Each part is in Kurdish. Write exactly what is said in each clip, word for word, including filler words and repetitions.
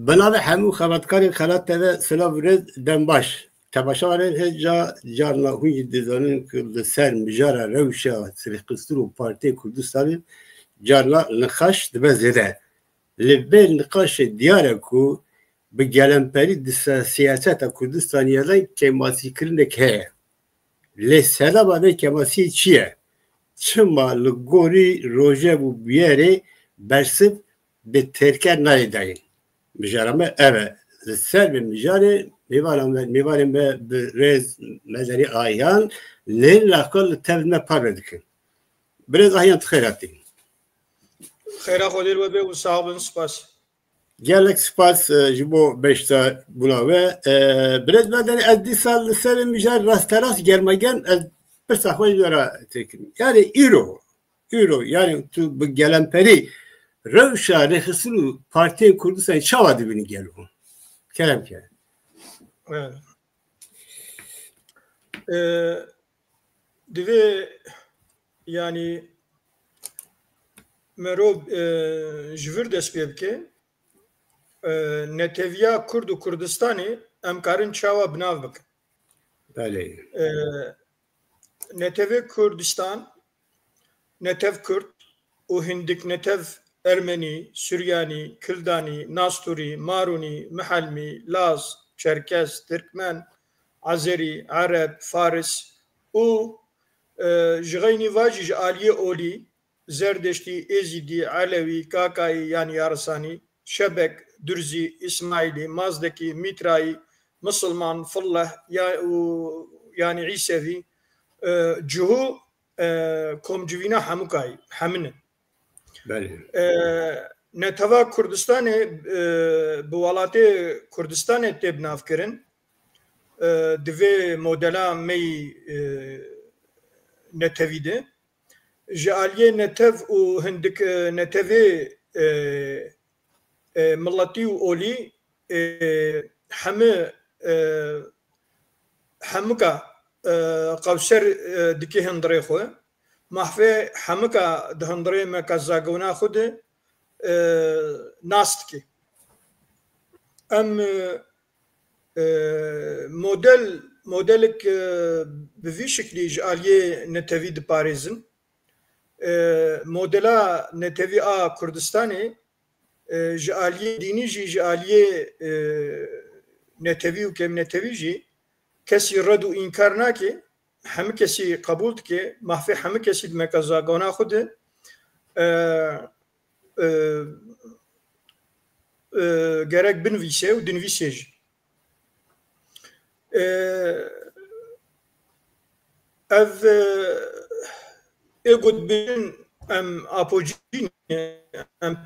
Bi navê hemû xebatkarên Xelat T V silav û rêz, dem baş. Temaşevanên hêja carna hûn jî dizanin ku li ser mijara rewşa rêxistin û Partiyên Kurdistanê carna nîqaş dibe zêde. Li vê nîqaşê diyar e ku bi gelemperî di se-, siyaseta Kurdistanê de kêmasîkirinek heye. Lê sedema vê kêmasiyê çi ye? Çima li gorî Rojhev û Bûyerê bersiv bi têrker nayê dayîn? Mijara me ev e. Li ser vê mijarê mêvana me, mêvanê me bi rêz Mezerî Ayan, lê laqal li tev me parve dikin. Birêz Ayan, tu xêr hatî. Xêra Xwedê li we be û sax bin, spas. Gelek spas, e, ji bo beşdarbûna we. E, birêz Mezerî, ez dîsa li ser vê mijarê rasterast germagerm ez pirsa xwe ji we re têkim. Yani îro, îro, yani tu bi gelemperî rewşa rêxistin û Partiyên Kurdistanê çawa dibînî gelo? Kerem ke. Evet. Ee, divê, yani, merov, e, ji vir dest pê bike. E, neteviya Kurd û Kurdistanê em karin çawa bi nav bikin? Belê. E, Netevê Kurdistan, netev Kurd û hindik netev Ermenî, Suryanî, Kildanî, Nasturî, Marûnî, Mihelmî, Laz, Çerkez, Tirkmen, Azerî, Ereb, Faris û, e, ji xeynî va jî ji aliyê olî, Zerdeştî, Êzîdî, Elewî, Kakayî, yanî Yarisanî, Şebek, Durzî, Îsmaîlî, Mazdekî, Mîtrayî, Misilman, Filleh, ya, û, yanî Îsevî, e, Cihû, e, komcivîna hemûkayî, hemin in. Belê. E, neteva Kurdistanê, e, bi welatê Kurdistanê tê binavkirin. E, di vê modela me yî, e, netewî de. Ji aliyê netev û hindik, e, netevê, e, e, miletî û olî, e, hemi, e, hemika, e, qewser, e, dike hundirê xwe. Mahfê hemika di hundirê me ka zagona xwe de, e, nas dike. Em, e, e, model, modelek, e, bi vî şiklî ji aliyê netewî diparêzin. E, modela netewî a Kurdistanê, e, ji aliyê dînî jî, ji aliyê, e, netewî û kêmnetewî jî kesî red û înkar nake, hemî kesî qebûl dike, mahfê hemî kesî di meka zagona xwe de, e, e, e, gerek binivîse û dinivîse jî. E, ev, e, ê ku dibêjin em apocî ne, em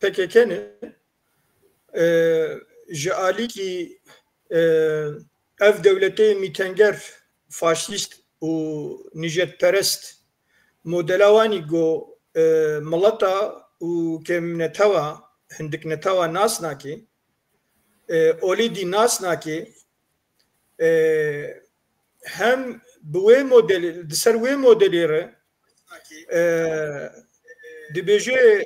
P K K ne, e, ji alîkî, e, ev dewletê mîtenger, faşîst û nîjetperest modela wanî ku, e, mileta û kêmnetewa, hindiknetewa nas nake, e, olî dî nas nake, e, hem bi wê modelê, di ser wê modelê re, e, dibêje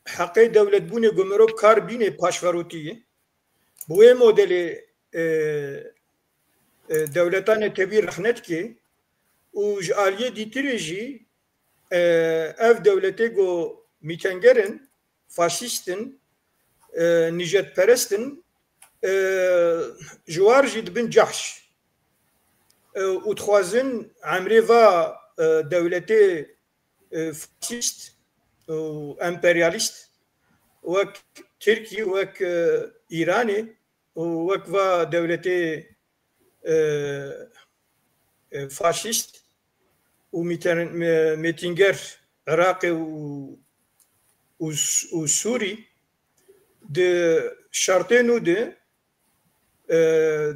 heqê dewletbûnê ku mirov kar bînê paşverotî ye. Bi wê modelê, e, e, dewleta netewî rexne dike û ji aliyê dîtirê jî, e, ev dewletê ku mîtenger in, faşîst in, e, nîjetperest in, e, ji war jî dibin cahş. E, û dixwazin emrê va, e, dewletê, e, faşîst û emperyalîst wek Tirkî, wek, e, Îranê û wek va dewletê, e, e, faşîst û mîter-, me-, mêtînger Iraqê û, û S-, û Sûrî di şertê nû de, e,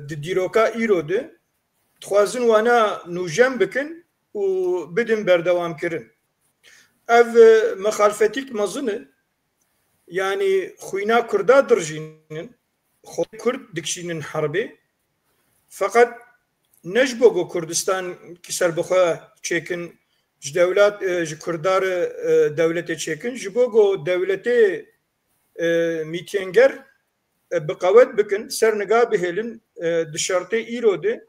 di dîroka îro de dixwazin wana nûjen bikin û bidin berdewamkirin. Ev, e, mexalfetîk mezin e. Yanî xwîna Kurda dirijînin, xwe Kurd dikişînin herbê. Feqet ne ji bo ku Kurdistan ki serbixwe çêkin, ji dewlet, e, ji Kurda re, e, dewletê çêkin, ji bo ku dewletê, e, mîtyenger e, bi qewet bikin, ser niga bihêlin, e, di şertê îro de,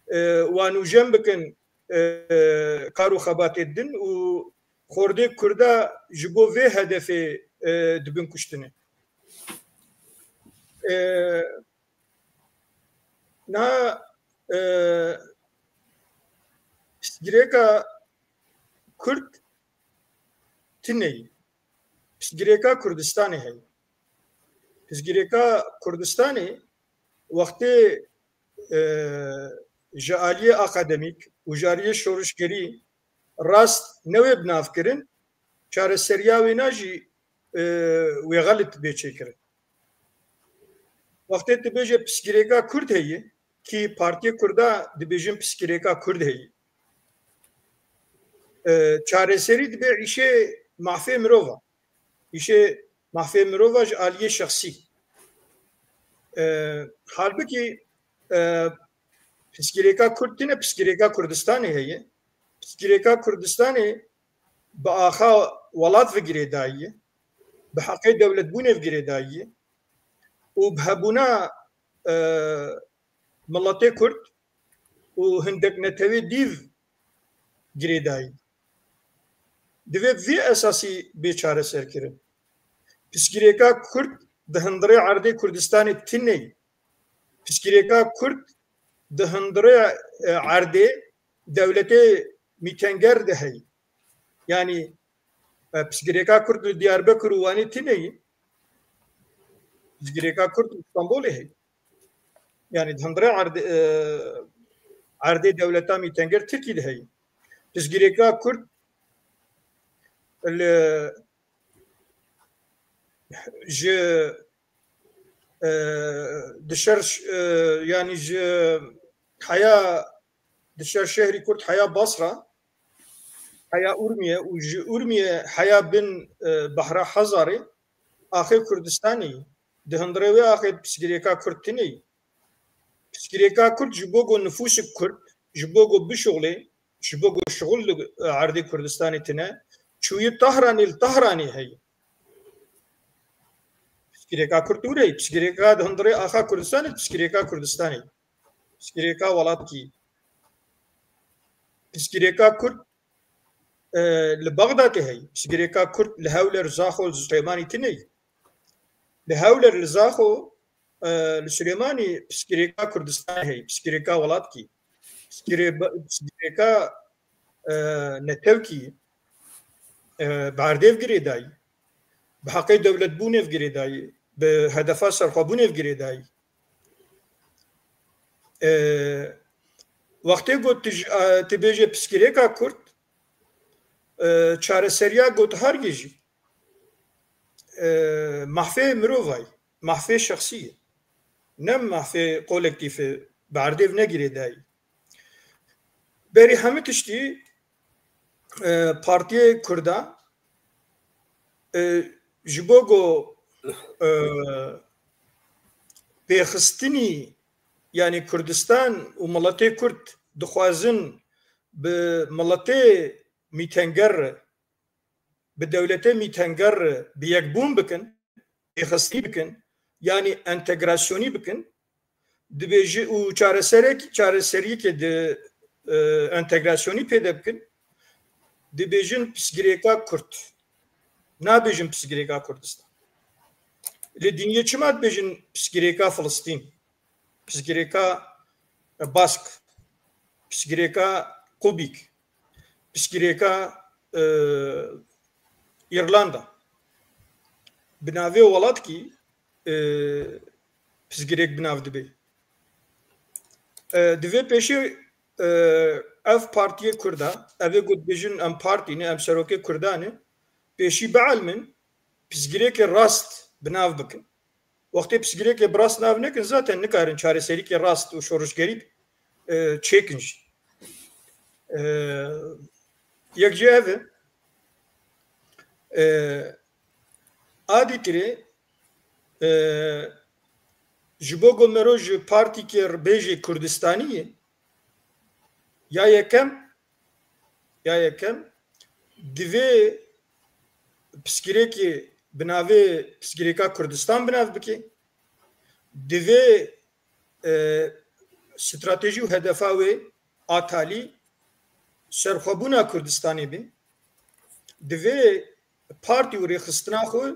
e, wan nûjen bikin, e, kar û xebatê din û xordê Kurda ji bo vê hedefê, e, dibin kuştinê. E, na, e, pirsgirêka Kurd tune ye. Pirsgirêka Kurdistanê heye. Pirsgirêka Kurdistanê wextê, e, ji aliyê akademîk û ji aliyê şorişgerî rast newê bi nav kirin, çareseriya wêna jî, e, wê xelit bê çêkirin. Wextê tu bêje pirsgirêka Kurd heye, kî Partiyê Kurda dibêjin pirsgirêka Kurd heye. E, çareserî dibe îşê mafê mirova. Îşê mafê mirova ji aliyê şexsî. E, halbikî, e, pirsgirêka Kurd tune, pirsgirêka Kurdistanê heye. Pirsgirêka Kurdistanê bi axa welat ve girêdayî ye, bi heqê dewletbûnê ve girêdayî ye û bi hebûna, e, miletê Kurd û hindek netewê dî ve girêdayî. Divê bi vî esasî bê çareserkirin. Pirsgirêka Kurd di hundirê erdê Kurdistanê tune ye. Pirsgirêka Kurd di hundirê, e, erdê dewletê mîtenger de heye. Yanî, e, pirsgirêka Kurd li Diyarbekir û Wanê tune ye. Pirsgirêka Kurd li Stenbolê heye. Yanî di hundirê erdê, e, erdê dewleta mîtenger Tirkî de heye. Pirsgirêka Kurd li, ji, e, dişer, e, yanî ji heya, dişer şehrî Kurd heya Basra, heya Urmiye û ji Urmiye heya bin, e, Behra Hazarê axê Kurdistanê ye. Di hundirê wê axê pirsgirêka Kurd tune ye. Pirsgirêka Kurd ji bo ku nifûsik Kurd, ji bo ku bişuxulê, ji bo ku şuxul li, e, erdê Kurdistanê tune, çûyî Tahranê, li Tahranê heye. Pirsgirêka Kurd wire ye. Pirsgirêka di hundirê axa Kurdistanê, pirsgirêka Kurdistanê. Pirsgirêka welatkî. Pirsgirêka Kurd, e, li Bexdatê heye. Pirsgirêka Kurd li Hewler, Zaxo, li Silêmanî tune ye. Li Hewler, li Zaxo, e, li Silêmanî pirsgirêka Kurdistanê heye, pirsgirêka welatkî, pirsgirê-, pirsgirêka, e, netewkî, e, bi erdê ve girêdayî, bi heqê dewletbûnê ve girêdayî, bi hedefa serxwebûnê ve girêdayî. E, wextê got tu ji, e, tu bêje pirsgirêka Kurd, e, çareseriya got hergê jî, e, mafê mirovayî, mafê şexsî ye. Ne mafê kolektîfê bi erdê ve negirêdayî. Berî hemî tiştî, e, Partiyê Kurda, e, ji bo ku, e, pêxistinî, yanî Kurdistan û miletê Kurd dixwazin bi miletê mîtenger re, bi dewletê mîtenger re bi yekbûn bikin, pêxistinî bikin, yanî entegrasyonî bikin, dibêji û çareserek-, çareseriyekê di, e, entegrasyonî pêde bikin, dibêjin pirsgirêka Kurd. Nabêjin pirsgirêka Kurdistan. Li dinyê çima dibêjin pirsgirêka Filistîn? Pirsgirêka, e, Bask, pirsgirêka Qubîk, pirsgirêka, e, Îrlanda. Bi navê welatkî, e, pirsgirêk bi nav dibe. E, divê pêşî, e, ev partiyê Kurda, ev ê ku dibêjin em partî ne, em serokê Kurda ne, pêşî bielmin, pirsgirêkê rast bi nav bikin. Wextê pirsgirêkê bi rast nav nekin, zaten nikarin çareserîkê rast û şorişgerî, e, çêkin jî. E, yek jî ev e. E, a dîtirê, e, ji bo ku mero ji partîkê bêjê Kurdistanî ye, ya yekem, ya yekem, divê pirsgirêkê bi navê pirsgirêka Kurdistan bi nav bike. Divê, e, stratejî û hedefa wê a talî serxwebûna Kurdistanê be. Divê partî û rêxistina xwe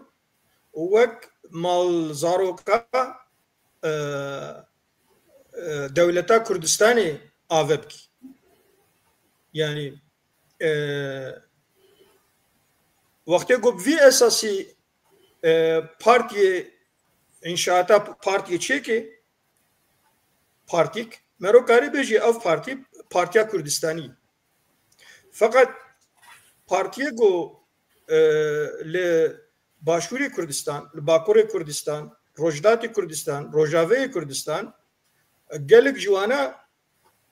wek malzaroka, e, e, dewleta Kurdistanê ave bikî. Yanî, e, wextê ku bi vî esasî, e, partiyê, înşaata partiyê çêke, partîk, mero karî bêjî ev partî, Partiya Kurdistanî. Feqet partiyê ku, e, li Başûrê Kurdistan, li Bakurê Kurdistan, Rojhilatê Kurdistan, Rojaveyê Kurdistan, gelek ji wana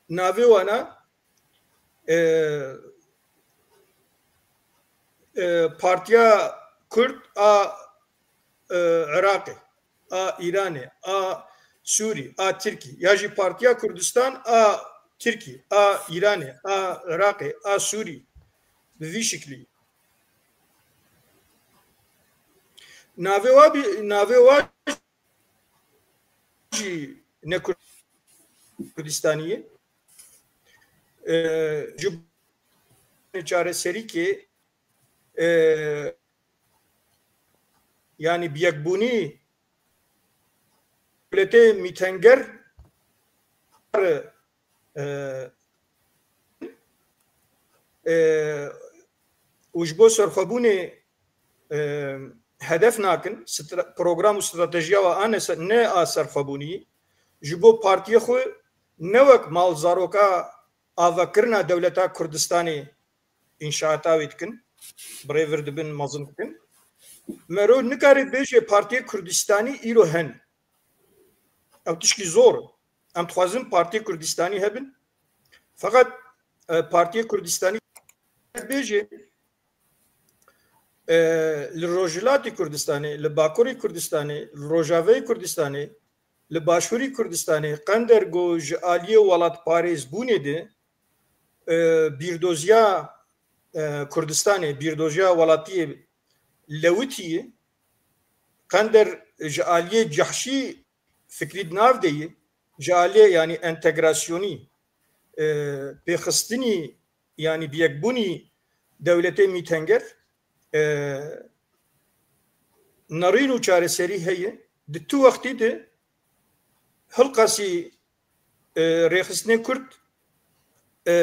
navê wana, e, e, Partiya Kurd a, e, Iraqê, a Îranê, a Sûrî, a Tirkî, ya jî Partiya Kurdistan a Tirkî, a Îranê, a Iraqê, a Sûrî, bi vî şiklî. Navê wa bî-, navê wa jî ne Kurdistanî ye. E, ji çareserîkê, e, yanî bi yekbûnî dewletê mîtenger, e, e, û ji bo serxwebûnê, e, hedef nakin, stra-, program û stratejiya we a ne se-, ne a serxwebûnî, ji bo partiyê xwe ne wek malzaroka avakirina dewleta Kurdistanê înşaata wê dikin, bi rê vir dibin, mezin dikin. Mero nikare bêje Partiyê Kurdistanî îro hene. Ew tişkî zor e. Em dixwazin Partiyê Kurdistanî hebin. Feqet, e, Partiyê Kurdistanî bêje, e, li Rojhilatê Kurdistanê, li Bakurê Kurdistanê, li Rojavayê Kurdistanê, li Başûrê Kurdistanê, qender ku ji aliyê welatparêzbûnê de, e, bîrdoziya, e, Kurdistanê, bîrdoziya welatiyê lewitî, qender ji aliyê cehşî fikrî di nav de yî, ji aliyê, yanî entegrasyonî, e, pêxistinî, yanî biyekbûnî dewletê mîtenger, e, nerîn û çareserî heye. Di tu wextî de hilqasî, e, rêxistinê Kurd, e,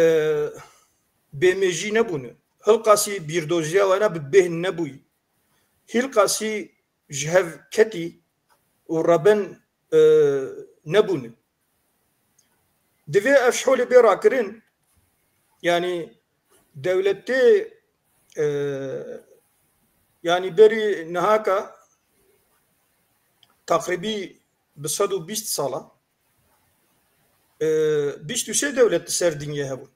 bêmêjî nebûne. Hilqasî bîrdoziya wana bi bêhn nebûyî. Hilqasî ji hev ketî û reben, e, nebûne. Divê ev şolê bê rakirin, yanî dewletê, e, yanî berî nihaka teqrîbî bi sed û bîst sala, e, bîst û sê dewlet li ser dinyê hebûn.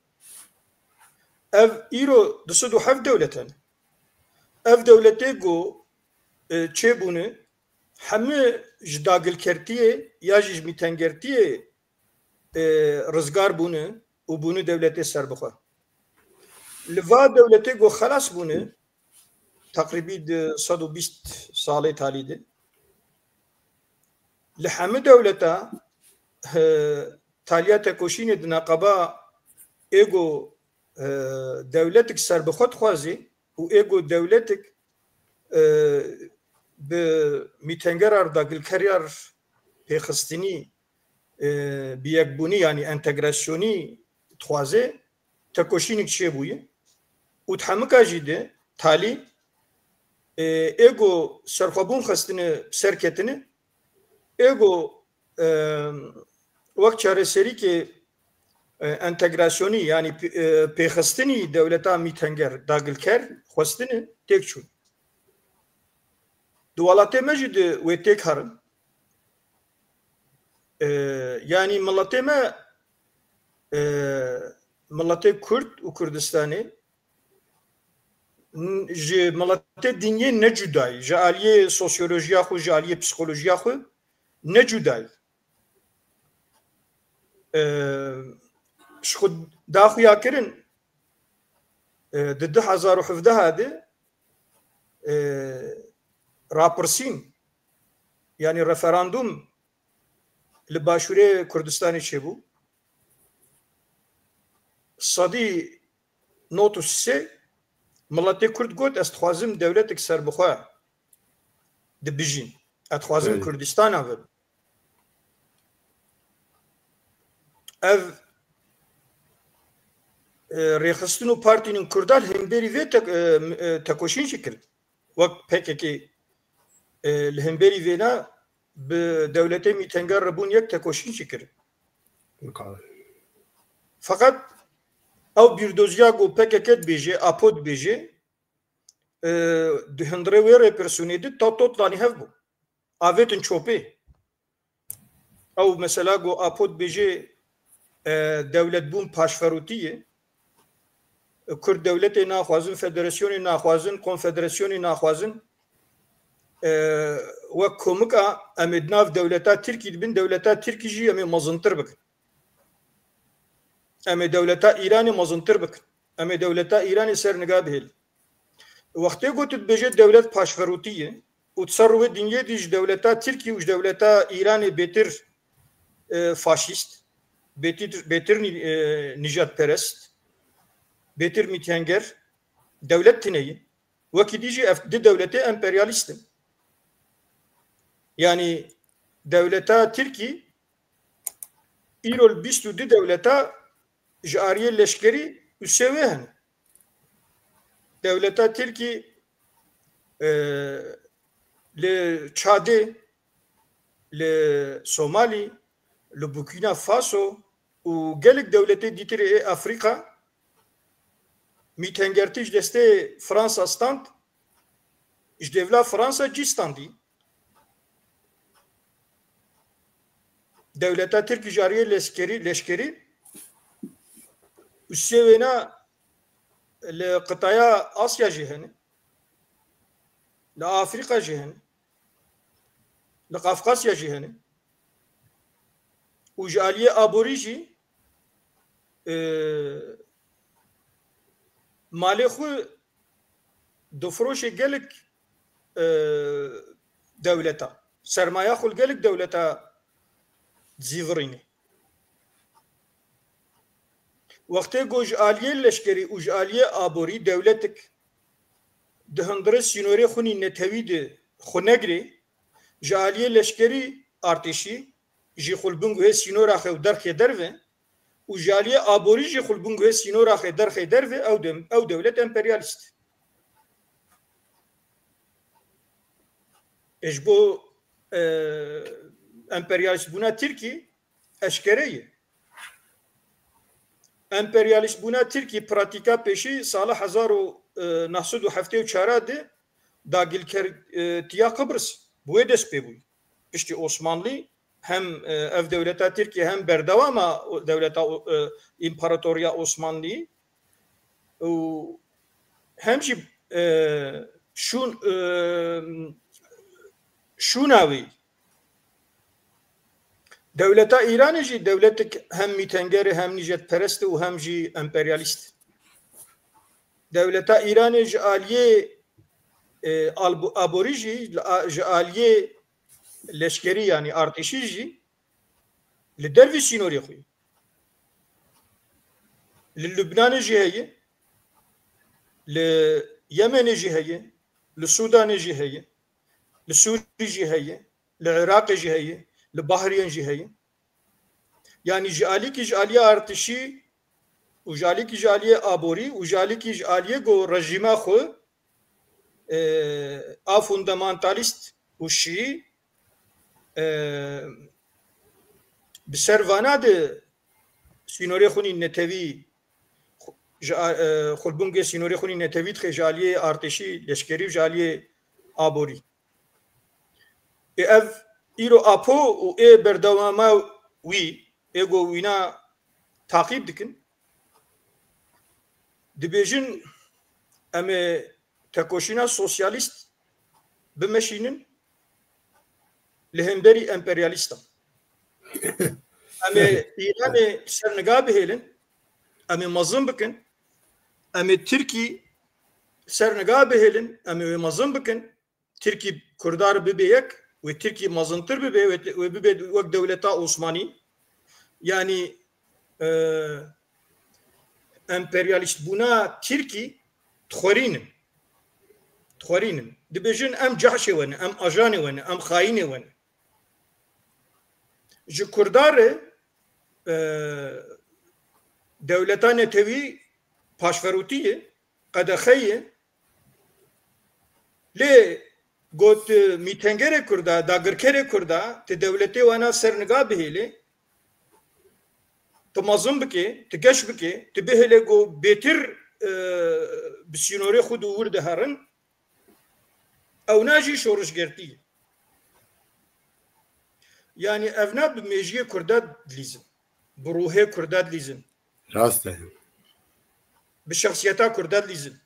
Ev îro du sed û heft dewlet hene. Ev dewletê ku, e, çêbûne, hemî ji dagilkertiyê ya jî ji mîtengertiyê, e, rizgar bûne û bûne dewletê serbixwe. Li va dewletê ku xelas bûne, teqrîbî di sed û bîst salê talî de, li hemî dewleta, e, taliya tekoşînê di neqeba ê ku, e, dewletik serbixwe dixwazî û ê ku dewletik, e, bi mîtengerar dagilkeryar pêxistinî, e, bi yekbûnî, yanî entegrasyonî dixwaze, tekoşînik çêbûye. Û di hemika jî de talî, e, ê ku serxwebûn xistine serketine, ê ku, e, wek çareserîkê, e, entegrasyonî, yanî p-, e, pêxistinî dewleta mîtenger, dagilker xwestine têk çûn. Di welatê me jî di wê têk herin. E, yanî miletê me, e, miletê Kurd û Kurdistanê n-, ji miletê dinyê ne cuda ye. Ji aliyê sosyolojiya xwe, ji aliyê psîkolojiya xwe ne cuda ye. E, ji xwe daxuya kirin, e, di du hezar û hevdeh de, e, rapirsîn, yanî referandum, li Başûrê Kurdistanê çêbû. Sedî nod û sê miletê Kurd got, ez dixwazim dewletek serbixwe dibijîn. Ez dixwazim Belê. Kurdistana bibim. Ev, e, rêxistin û partînên Kurdan hemberî vê tek-, e, e, tekoşîn jî kirin. Wek P K K, e, li hemberî vêna bi dewletê Mîtenger re bûn yek tekoşîn jî kirin. Feqet ew bîrdoziya ku P K K dibêje, Apo dibêje, e, di hundirê wê rêpirsûnê di ta totlanî hev bû. Avêtin çopê. Ew mesela ku Apo dibêje, e, dewletbûn paşverûtî ye. Kurd dewletê naxwazin, federasyonê naxwazin, konfederasyonê naxwazin. E, wek komika em ê di nav dewleta Tirkî dibin, dewleta Tirkî jî em ê mezintir bikin. Em ê dewleta Îranê mezintir bikin. Em ê dewleta Îranê ser niga bihêlin. Wextê ku tu dibêje dewlet paşverûtî ye û di ser rûyê dinyê dî ji dewleta Tirkî û ji dewleta Îranê bêtir, e, faşîst, bêtir, bêtir nî-, e, nîjadperest, bêtir mîtenger, dewlet tune ye. Wekî dî jî ev di dewletê emperyalîst in. Yanî dewleta Tirkî îro li bîst û du dewleta ji ariyê leşkerî û sê wê hene. Dewleta Tirkî, e, li Çadê, li Somalî, li Burkina Faso û gelek dewletê dîtirê ê Afrîka mîtengertî ji destê Fransa stand, ji dêvla Fransa cî standî. Dewleta Tirkî ji ariyê leşkerî, leşkerî û sê wêna li qitaya Asya jî hene, li Afrîka jî hene, li Qafqasya jî hene û ji aliyê aborî jî, e, malê xwe difiroşê gelek, e, dewleta. Sermaya xwe li gelek dewleta dizîvirîne. Wextê ku ji aliyê leşkerî û ji aliyê aborî dewletek di hundirê sînorê xwe nî netewî de xwe negirê, ji aliyê leşkerî artêşî jî xwe li bin guhê sînora xwe û derxê derve û ji aliyê aborî jî xwe li bin guhê sînora xwe derxê derve, ew dem-, ew dewlet emperyalîst. E, ji bo, e, emperyalîstbûna Tirkî eşkere ye. Emperyalîstbûna Tirkî pratîka pêşî sala hezar û neh sed û heftê û çar de dagirkertiya Qibris bi wê dest pê bûye. Piştî Osmanlî hem, e, ev dewleta Tirkî hem berdewama o-, dewleta o-, e, împaratoriya Osmanlî û hem jî, e, şûn-, e, şûna wî. Dewleta Îranê jî dewletek hem mîtenger e, hem nîjetperest e û hem jî emperyalîst. Dewleta Îranê ji aliyê, e, albo-, aborî jî, li a-, ji aliyê leşkerî, yanî artêşî jî li dervî sînorê xwe ye. Li Lubnanê jî heye, li Yemenê jî heye, li Sûdanê jî heye, li Sûrî jî heye, li Iraqê jî heye, li Bahrîn jî heye. Yanî ji alîkî ji aliyê artişî û ji alîkî ji aliyê aborî û ji alîkî ji aliyê ku rejîma xwe, e, a fundamentalîst û şîî, e, bi ser vana de sînorê xwe nî netewî, ji a-, e, xwe li bin guhê sînorê xwe nî netewî dixe ji aliyê artêşî, leşkerî û ji aliyê aborî. Ê ev îro Apo û ê berdewama wî, ê ku wîna taqîb dikin, dibêjin, em ê tekoşîna sosyalîst bimeşînin li hemberî emperyalîstan. Em ê Îranê ser niga bihêlin, em ê mezin bikin, em ê Tirkî ser niga bihêlin, em ê wê mezin bikin. Tirkî Kurda re bibe yek, wê Tirkî mezintir bibe, wê, wê bibe wek dewleta Osmanî. Yanî, e, emperyalîstbûna Tirkî dixwerînin. Dixwerînin. Dibêjin, em cehşê we ne, em ajanê we ne, em xayînê we ne. Ji Kurda re, e, dewleta netewî paşverûtî ye, qedexe ye. Lê got, e, mîtengerê Kurda, dagirkerê Kurda, ti dewletê wana ser niga bihêlê, ti mezin bikê, ti geş bikê, ti bihêlê ku bêtir, e, bi sînorê xwe dû wir diherin, ewna jî şorişgertî ye. Yanî evna bi mêjiyê Kurda dilîzin, bi ruhê Kurda dilîzin. Rast e. Bi şexsiyeta Kurda dilîzin.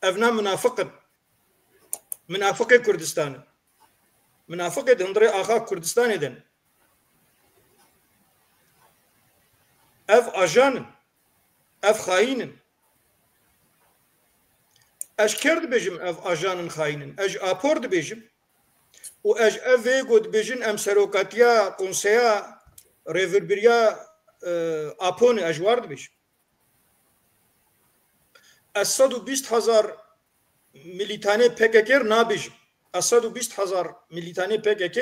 Evna minafiq in. Minafiqê Kurdistan in. Minafiqê di hundirê axa Kurdistanê de ne. Ev ajan in. Ev xayîn in. Ez kêr dibêjim ev ajan in, xayîn in? Ez ji Apor dibêjim. Û ez ev vê got dibêjin em serokatiya konseya rêvirbiriya, e, Apo ne, ez ji war dibêjim. Ez sed û bîst hezar milîtanê P K K nabêjim. Ez sed û bîst hezar milîtanê P K K,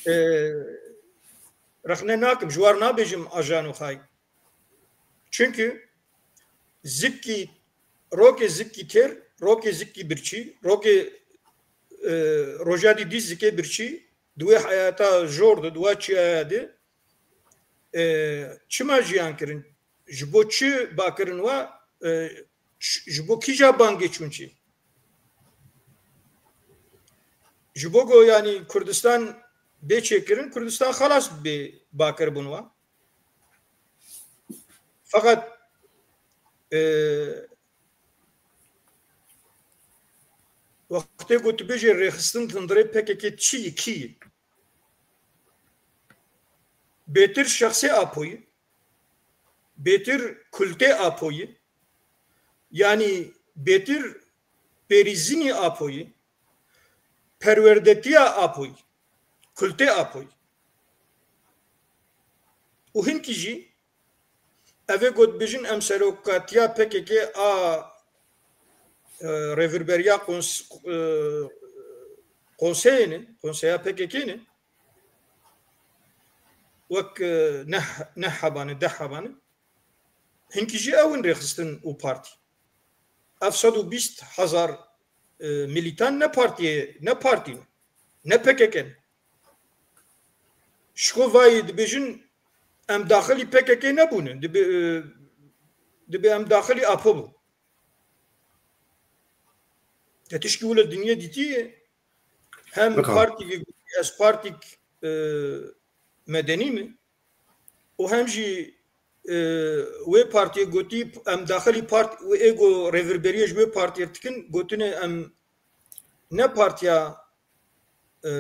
e, rexne nakim, ji war nabêjim ajan û xayîn. Çunkî zikî, rokê zikî têr, rokê zikî birçî, rokê, e, roja dî dî zikê birçî, di wê heyata jor de, di wa çiyaya de, e, çima jiyan kirin? Ji bo çi bakirin wa? E, ş-, ji bo kîja bangê çûn çê? Ji bo ku, yanî, Kurdistan bê çêkirin, Kurdistan xelas bê bakir bûn wa. Feqet, e, wextê ku tu bêjê rêxistin di hundirê P K K çi ye, kî ye? Bêtir şexsê Apoyî, bêtir kultê Apoyî, yanî bêtir pêrîzinî Apoyî, perwerdetiya Apoyî, kultê Apoyî. Û hinkî jî ev ê got dibêjin em serokatiya P K K a, e, rêvirberiya kons-, e, konseyê ne, konseya P K K ne, wek, e, neh, neh hebane, deh hebane. Hinkî jî ew in rêxistin û partî. Ev sed û bîst hezar, e, milîtan ne partiyê, ne partî ne, ne P K K ne. Ji xwe vayê dibêjin em daxilî P K K nebûne, dibe, e, dibe em daxilî Apo bûn. Te tişkî wilo dinyê dîtiye? Hem Bika. Partîk, ez partîk, e, medenî me û hem jî, e, wê partiyê gotî em daxilî part-, wê ê go rêvirberiyê ji wê partiyê dikin, gotine em ne partiya, e,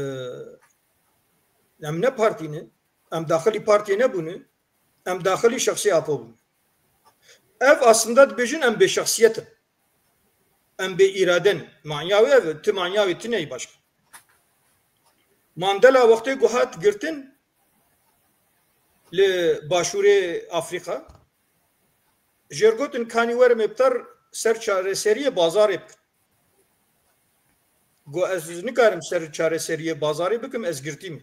em ne partî ne, em daxilî partiyê nebûne, em daxilî şexsê Apo bûne. Ev aslında dibêjin em bêşexsiyet in. Em bê îrade ne. Manya wê ev e, ti manya wê tune yî başka. Mandela wextê ku hat girtin li Başûrê Afrîka, jêr gotin, kanî werim ê bi te r ser çareseriyê bazarê bikim. Got, ez nikarim ser çareseriyê bazarê bikim, ez girtî me.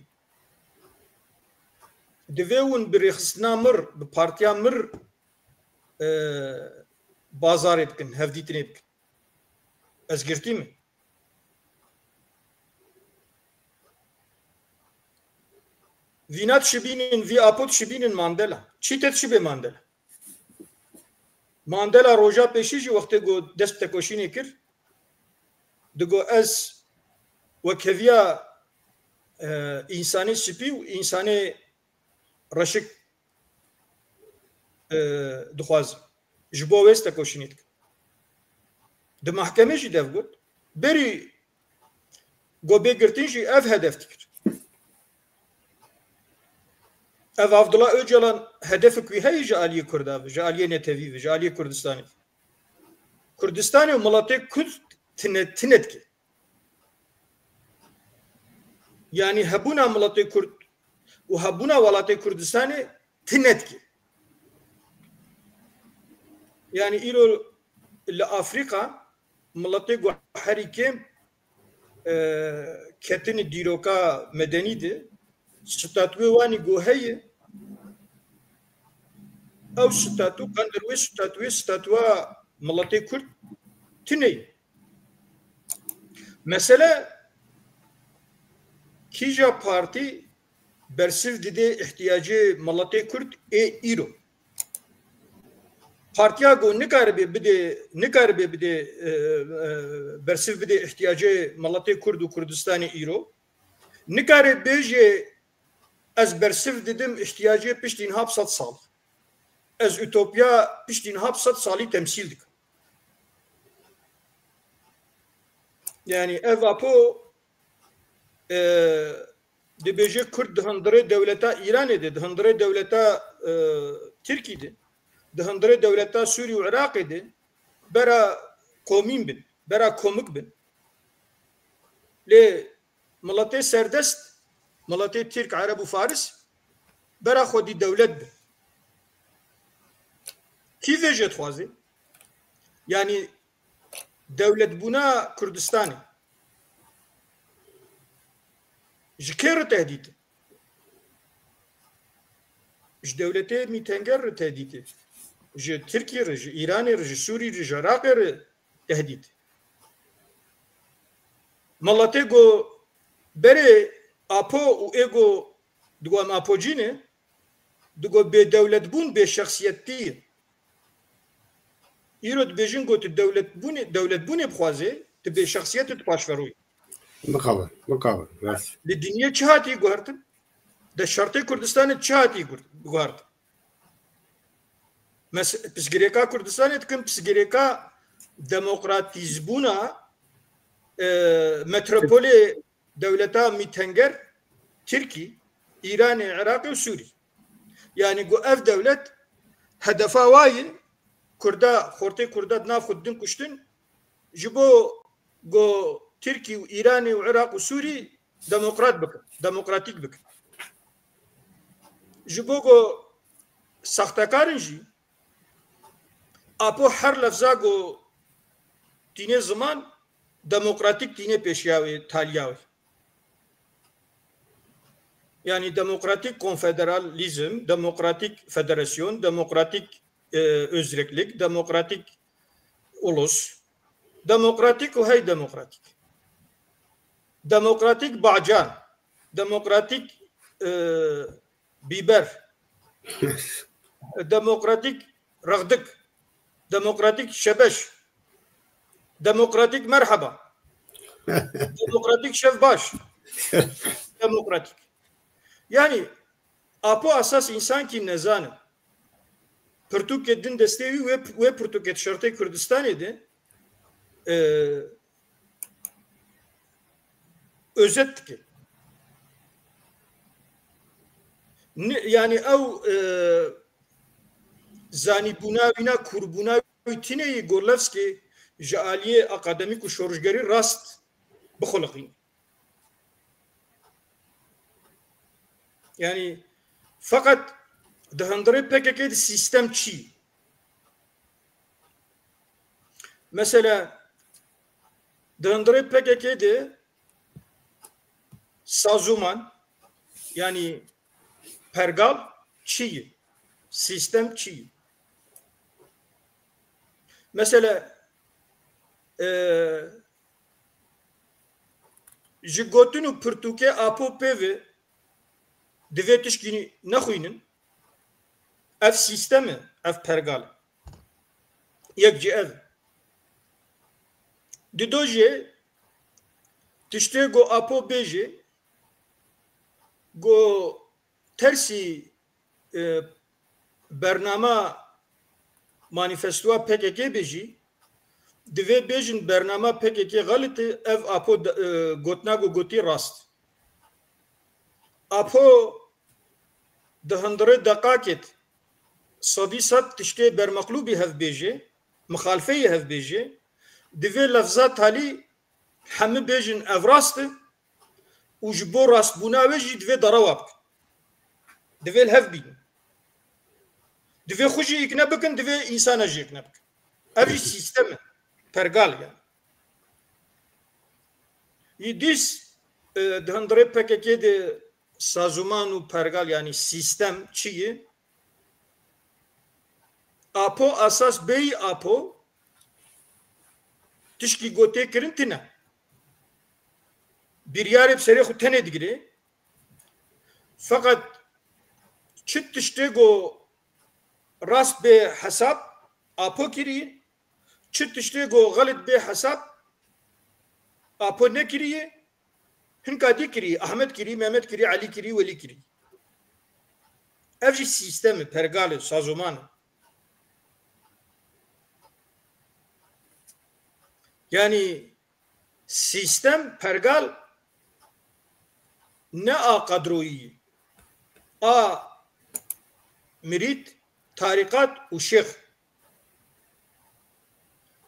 Divê hûn bi rêxistina mir, bi partiya mir, e, bazarê bikin, hevdîtinê bikin. Ez girtî me. Vîna dişibînin, vî Apo dişibînin Mandela. Çi te dişibê Mandela? Mandela roja pêşî jî wextê ku dest bi tekoşînê kir, digo ez wekheviya, e, însanê spî û însanê reşik, e, dixwazim. Ji bo wê ez tekoşînê dikim. Di mahkemê jî dev got. Berî ku bê girtin jî ev hedef dikir. Ev Avdullah Ocalan hedefek wî heye ji aliyê Kurda ve, ji aliyê netewî ve, ji aliyê Kurdistanê ve. Kurdistanê û miletê Kurd tine, tine dike. Yanî hebûna miletê Kurd û hebûna welatê Kurdistanê tine dike. Yanî îro li Afrîka miletê ku herî kêm, e, ketine dîroka medenî de, statûyê wanî ku heye, ew statû, qendir wê statûyê, statûya miletê Kurd tune ye. Mesele kîja partî bersiv dide ihtiyacê miletê Kurd ê îro. Partiya ku nikaribe bide, nikaribe bide, e, e, bersiv bide ihtiyacê miletê Kurd û Kurdistanê îro, nikare bêje ez bersiv didim ihtiyacê piştî niha bi sed sal. Ez utopiya piştî niha bi sed salî temsîl dikim. Yani ev apo, e, dibêje Kurd di hundirê dewleta Îranê de, di hundirê dewleta, e, Tirkî de, di hundirê dewleta Sûrî û Iraqê de bera komîn bin, bera komik bin. Lê miletê serdest, miletê Tirk, Ereb û Faris bera xwedî dewlet bin. Kî vê jê dixwaze? Yanî dewletbûna Kurdistanê ji kê re tehdît e? Ji dewletê mîtenger re tehdît e. Ji Tirkiyê re, ji Îranê re, ji Sûrî re, ji Iraqê re tehdît. Miletê ku berê Apo û ê ku digo em Apocî ne, digo bêdewletbûn bêşexsiyetî ye. Îro dibêjin ku tu dewletbûnê, dewletbûnê bixwazê, tu bêşexsiyet û tu paşveroyî. Bixawe, bixawe, rast. Li dinyê çi hatî guhertin? Di şertê Kurdistanê çi hatî gur-, guhertin? Mes-, pirsgirêka Kurdistanê dikin, pirsgirêka demokratîzbûna, e, metropolê dewleta mîtenger, Tirkî, Îranê, Iraqê û Sûrî. Yanî ku ev dewlet hedefa wa ye, Kurda, xortê Kurda di nav xwe didin kuştin, ji bo ku Tirkî û Îranê û Iraq û Sûrî demokrat bikin, demokratîk bikin. Ji bo ku saxtekar in jî, Apo her lefza ku tîne ziman, demokratîk tîne pêşiya wê, taliya wê. Yanî demokratîk konfederalîzm, demokratîk federasyon, demokratîk, e, özgürlük, demokratîk ulus, demokratîk û hey demokratîk. Demokratîk bacan, demokratîk, e, bîber, demokratîk rexdik, demokratîk şebeş, demokratîk merheba, demokratîk şev baş, demokratîk. Yanî Apo esas însankî nezan e. Pirtûkê din destê wî, wê, wê pirtûkê di şertê Kurdistanê de, e, özet dike. Ni-, yanî ew, e, zanîbûna wî na kûrbûna wî tîne yî Gorlevskî ji aliyê akademîk û şorişgerî rast bixuliqîn. Yanî feqet di hundirê P K K de sîstem çi? Mesela, di hundirê P K K de sazûman, yanî pergal çi ye? Sîstem çi ye? Mesela, e, ji gotin û pirtûkê Apo pê ve divê tişkî nexwînin. Ev sîstem e, ev pergal e. Yek jî ev. Dido jî tiştê ku Apo bêjê, ku tersî, e, bernama manîfestoya P K K be jî, divê bêjin bernama P K K xelit e, ev Apo de, e, gotina ku gotî rast. Apo di hundirê deqakê de sedî sed tiştê bermeqlûbî hev bêje, mixalfeyê hev bêje, divê lefza talî hemî bêjin ev rast e, û ji bo rastbûna wê jî divê derewa bikin. Divê li hev bînin. Divê xwe jî îkne bikin, divê însana jî îkne bikin. Ev jî sîstem e. Pergal e yani. Yî dîs, e, di hundirê P K K de sazoman û pergal, yani sîstem çi ye? Apo, asas bêyî Apo, tişkî ku tê kirin tune. Biryarê bi serê xwe tenê digire. Feqet çi tiştê ku rast bê hesab, Apo kiriye, çi tiştê ku xelit bê hesab, Apo nekiriye, hinka dî kiriye, Ahmet kiriye, Mehmet kiriye, Elî kiriye, Welî kiriye. Ev jî sîstem e, pergal e, sazoman e. Yani sîstem, pergal ne a qadroyî, a mirît, tarîqat û şêx.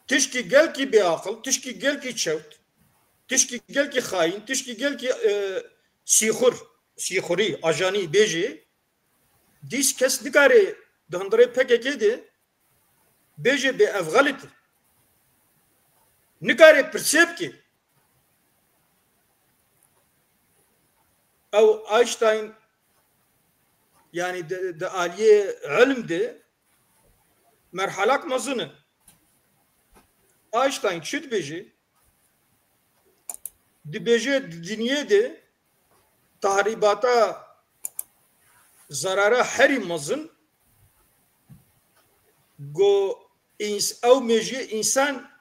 Tişkî gelkî bêaqil, tişkî gelkî çewt, tişkî gelkî xayîn, tişkî gelkî, e, sîxur, sîxurî, ajanî bêjê, dîs kes nikare di hundirê P K K de bêje bê ev xelit e. Nikare pirsê bike. Ew Einstein, yani di, di aliyê ilm de merhalak mezin e. Einstein çi dibêje? Dibêje di dinyê de tahrîbata, zerara herî mezin ku ins-, ew mêjiyê însan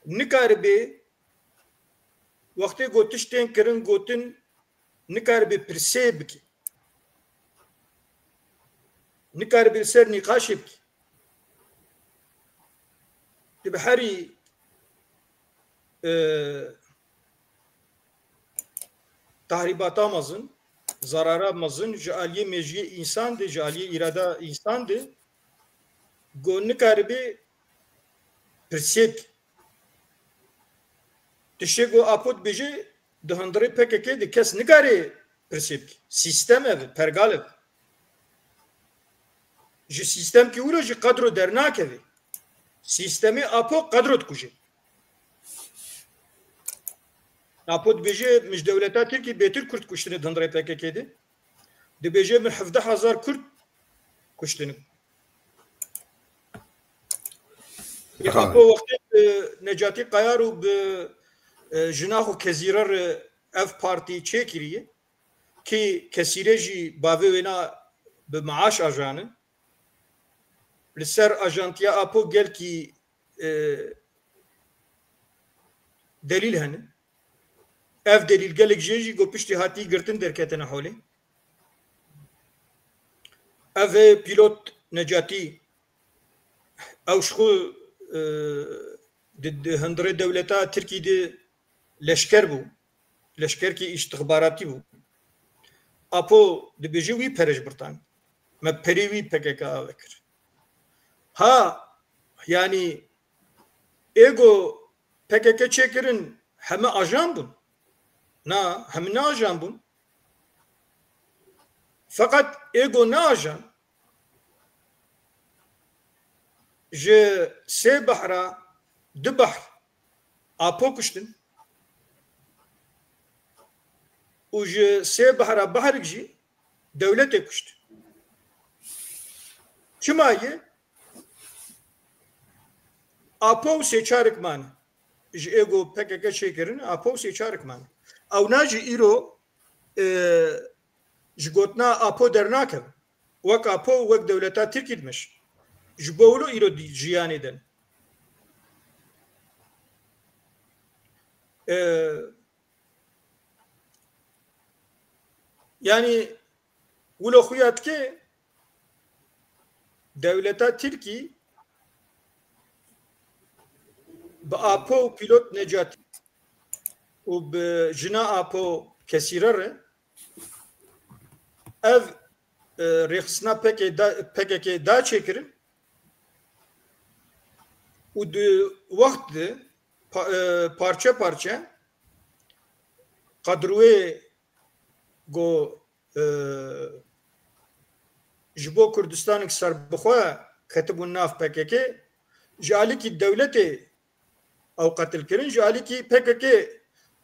nikaribe wextê ku tiştên kirin gotin nikaribe pirsê bike. Nikaribe li ser nîqaşê bike. Dibe herî, e, tahrîbata mezin, zarara mezin ji aliyê mêjiyê însan de, ji aliyê îrada însan de, ku nikaribe pirsê bike. Tiştê ku Apo dibêje, di hundirê P K K de kes nikare pirsê bike. Sîstem ev e, pergal ev e. Ji sîstemkî wilo jî qedro dernakeve. Sîstemê Apo qedro dikuje. Apo dibêje, min ji dewleta Tirkî bêtir Kurd kuştine di hundirê P K K de. Dibêje, min hevdeh hezar Kurd kuştine. Ya Ha. Apo wextê bi Necatî Kayar û bi, e, jina xwe Kezîre re ev partî çêkiriye, ki Kesîre jî bavê wêna bi maaş ajane. Li ser ajantiya Apo gelkî, e, delîl hene. Ev delîl gelek jê jî ku piştî hatî girtin derketine holê. Ev ê pîlot Necatî, ew ji xwe, e, di, di hundirê dewleta Tirkî de leşker bû. Leşkerkî îstixbaratî bû. Apo dibêje wî pere ji birtan. Me perê wî P K K ave kir. Ha, yanî ê ku P K K çêkirin heme ajan bûn? Na, heme ne ajan bûn. Feqet ê ku ne ajan, ji sê behra du behr Apo kuştin û ji sê behra behrik jî dewletê kuşt. Çima ye? Apo û sê çarik mane. Ji ê ku P K K çêkirin, Apo û sê çarik mane. Ewna jî îro, e, ji gotina Apo dernakevin. Wek Apo û wek dewleta Tirkî dimeşin. Ji bo wilo îro dî-, jiyanê din. E, yanî wilo xuya dike dewleta Tirkî bi Apo û pîlot Necatî û bi jina Apo Kesîre re ev, e, rêxistina P K K da, P K K da çêkirin û di wext de pa-, e, parçe parçe qadrûyê ku, e, ji bo Kurdistanek serbixwe ketibûn nav P K K, ji alîkî dewletê ew qetil kirin, ji alîkî P K K,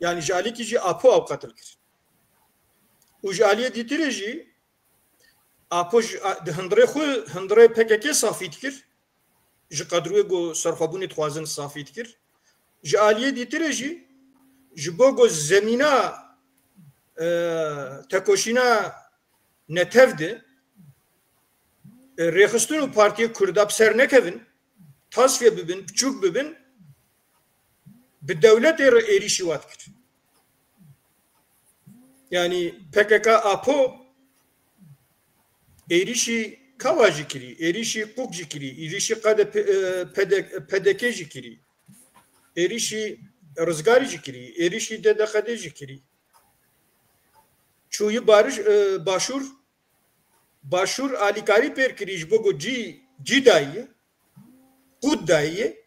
yanî ji alîkî jî Apo ew qetil kirin. Û ji aliyê dîtirê jî Apo ji, a, di hundirê xwe, hundirê P K K safî dikir. Ji qedrûyê ku serxwebûnê dixwazin safî dikir. Ji aliyê dîtirê jî ji bo ku zemîna, e, tekoşîna netev de, e, rêxistin û partiyê Kurda bi ser nekevin, tasfiye bibin, biçûk bibin, bi dewletê re êrîşî wa dikir. Yanî P K K Apo êrîşî Kawa jî kirî, êrîşî Qûk jî kirî, êrîşî Qede-, e, P D K, P D K jî kirî, êrîşî Rizgarî jî kirî, êrîşî D D Q D jî kirî. Çûyî bariş, e, başûr, başûr alîkarî pêr kirî ji bo ku cî, cî dayî, qût dayî,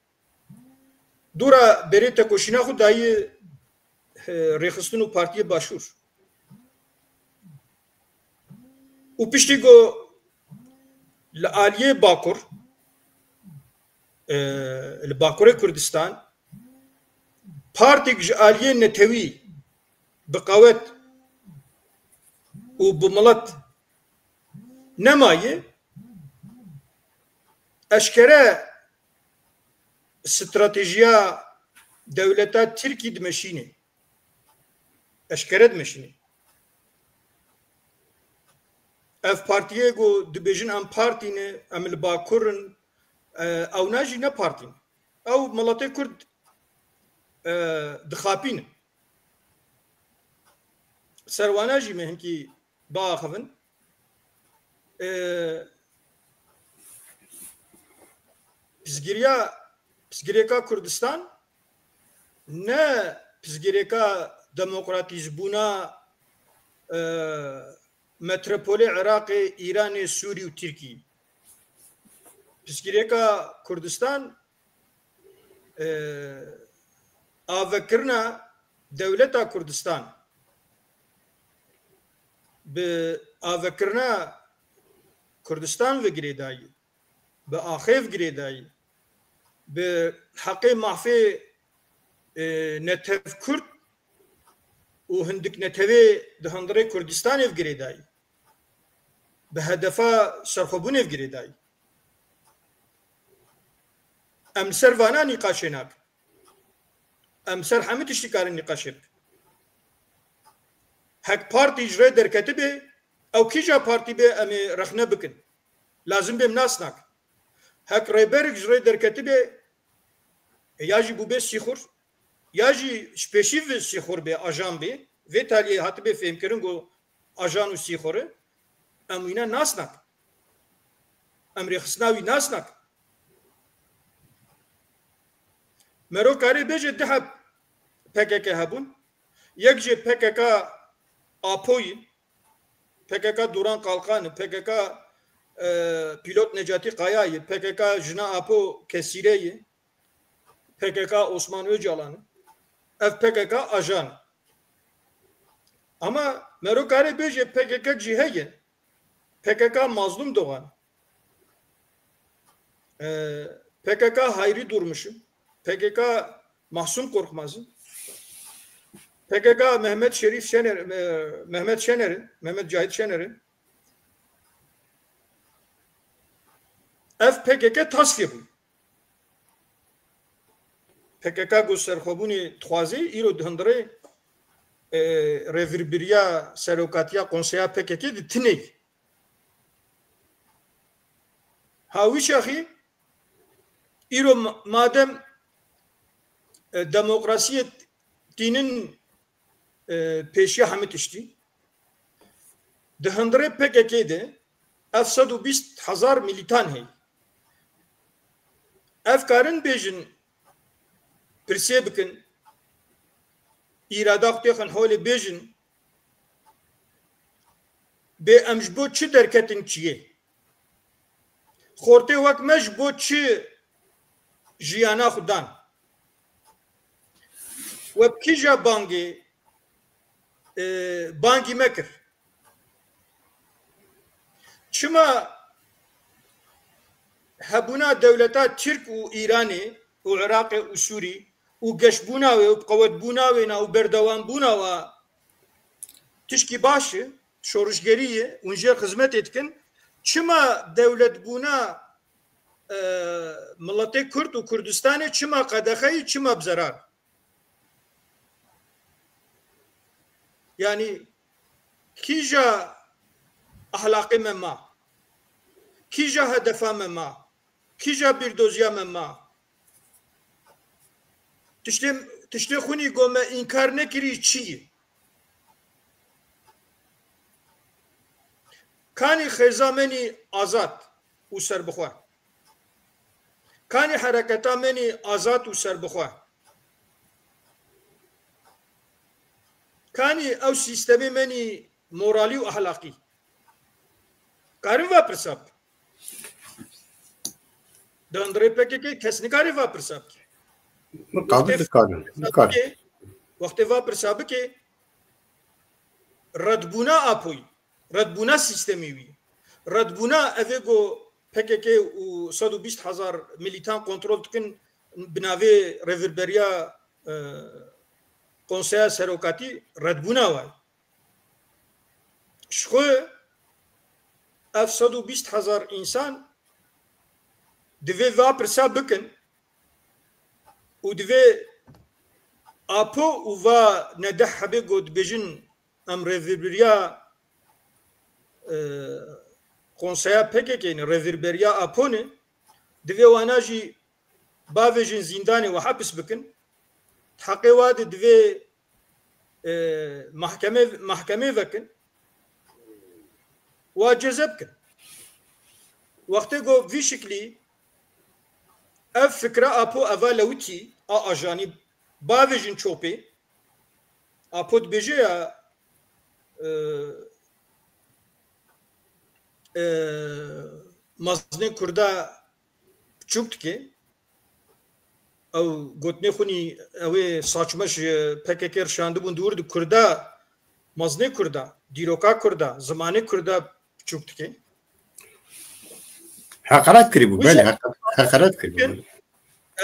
dûra berê tekoşîna xwe dayî, e, rêxistin û partiyê başûr. Û piştî ku li aliyê Bakur, e, li Bakurê Kurdistan, partîk ji aliyê netewî bi qewet û bi milet nemaye, eşkere stratejiya dewleta Tirkî dimeşîne. Eşkere dimeşîne. Ev partiyê ku dibêjin em partî ne, em li Bakur in, e, ewna jî ne partî ne. Ew miletê Kurd, e, dixapînin. Ser wana jî me hinkî biaxivin. E, pizgiriya, pizgirêka Kurdistan ne pizgirêka demokratîzbûna, e, metropolê Iraqê, Îranê, Sûrî û Tirkî. Pizgirêka Kurdistan, e, avekirina dewleta Kurdistan, bi avekirina Kurdistan ve girêdayî, bi axê ve girêdayî, bi heqê mafê, e, netev Kurd û hindik netewê di hundirê Kurdistanê ve girêdayî, bi hedefa serxwebûnê ve girêdayî. Em li ser vana nîqaşê nakin. Em ser hemû tiştî karin nîqaşê bikin. Hek partî ji rê derketibe, ew kîja partî be, em ê rexne bikin. Lazim be em nas nakin. Hek rêberik ji rê derketibe, e, ya jî bûbe sîxur, ya jî ji pêşî ve sîxur be, ajan be, vê taliyê hatibe fêhmkirin ku ajan û sîxur e, em wîne nas nakin. Em rêxistina wî nas nakin. Mero karê bêje du heb P K K hebûn. Yek jê P K K Apo ye, P K K Duran Kalkan e, P K K, e, Pîlot Necatî Kaya ye, P K K Jina Apo Kesîre ye, P K K Osman Ocalan e. Ev P K K ajan e. Ama mero karê bêje P K K jî heye. P K K Mazlum Doğan, e, P K K Hayri Durmuş, P K K Mahsum Korkmaz, P K K Mehmet Şerif Şener, e, Mehmet Şener, Mehmet Cahit Şener. Ev P K K tasfiye bû. P K K ku serxwebûnê dixwazê, îro di hundirê, e, rêvirbiriya serokatiya konseya P K K di tinê. Ha wî şaxî, îro ma-, madem, e, demokrasiyê tînin, e, pêşiya hemî tiştî. Di hundirê P K K de ev sed û bîst hezar milîtan heye. Ev karin bêjin, pirsê bikin, îrada xwe têxin holê bêjin, bê em ji bo çi derketin çiyê? Xortê wek me ji bo çi jiyana xwe dan? We bi kîja bangê e, bangî me kir. Çima hebûna dewleta Tirk û Îranê û Iraqê û Sûrî û geşbûna wê û biqewetbûna wê na û berdewambûna wa tişkî baş e, şorişgerî ye, hûn jê xizmetê dikin. Çima dewletbûna, e, miletê Kurd û Kurdistanê çima qedexeyî, çima bi zerar? Yanî kîja ahlaqê me ma? Kîja hedefa me ma? Kîja bîrdoziya me ma? Tiştê, tiştê xwinî go me înkar nekirî çi ye? Kanî xêza menî azad û serbixwe? Kanî hereketa menî azad û serbixwe? Kanî ew sîstemê menî moralî û ahlaqî? Karin va pirsa bike. Di hundirê P K K kes nikare va pirsa bike. Min qabil dikare, dikare. Wextê va pirsa bike, redbûna Apoyî, redbûna sîstemê wî, redbûna evê ku P K K û sed û bîst hezar milîtan kontrol dikin bi navê rêvirberiya, e, Konseya Serokatî, redbûna wayî. Ji xwe ev sed û bîst hezar însan divê va pirsa bikin û divê Apo û va nedeh hebê ku dibêjin em rêvebiriya, e, konseya P K K ne, rêvebiriya Apo ne, divê wana jî bavêjin zîndanê û hepis bikin. Di heqê wa de divê, e, mahkeme, mahkemê vekin. Wa ceze bikin. Wextê ku vî şiklî ev fikra Apo eva lewitî a ajanî bavêjin çopê. Apo dibêje ya, e, e, mezinê Kurda piçûk dike. Ew gotinê xwinî, ew ê saçme ji P K K re şandibûn, di wir di Kurda, mezinê Kurda, dîroka Kurda, zimanê Kurda piçûk dike. Heqaret kirîbû, belê, heq-, heqaret kirîbû.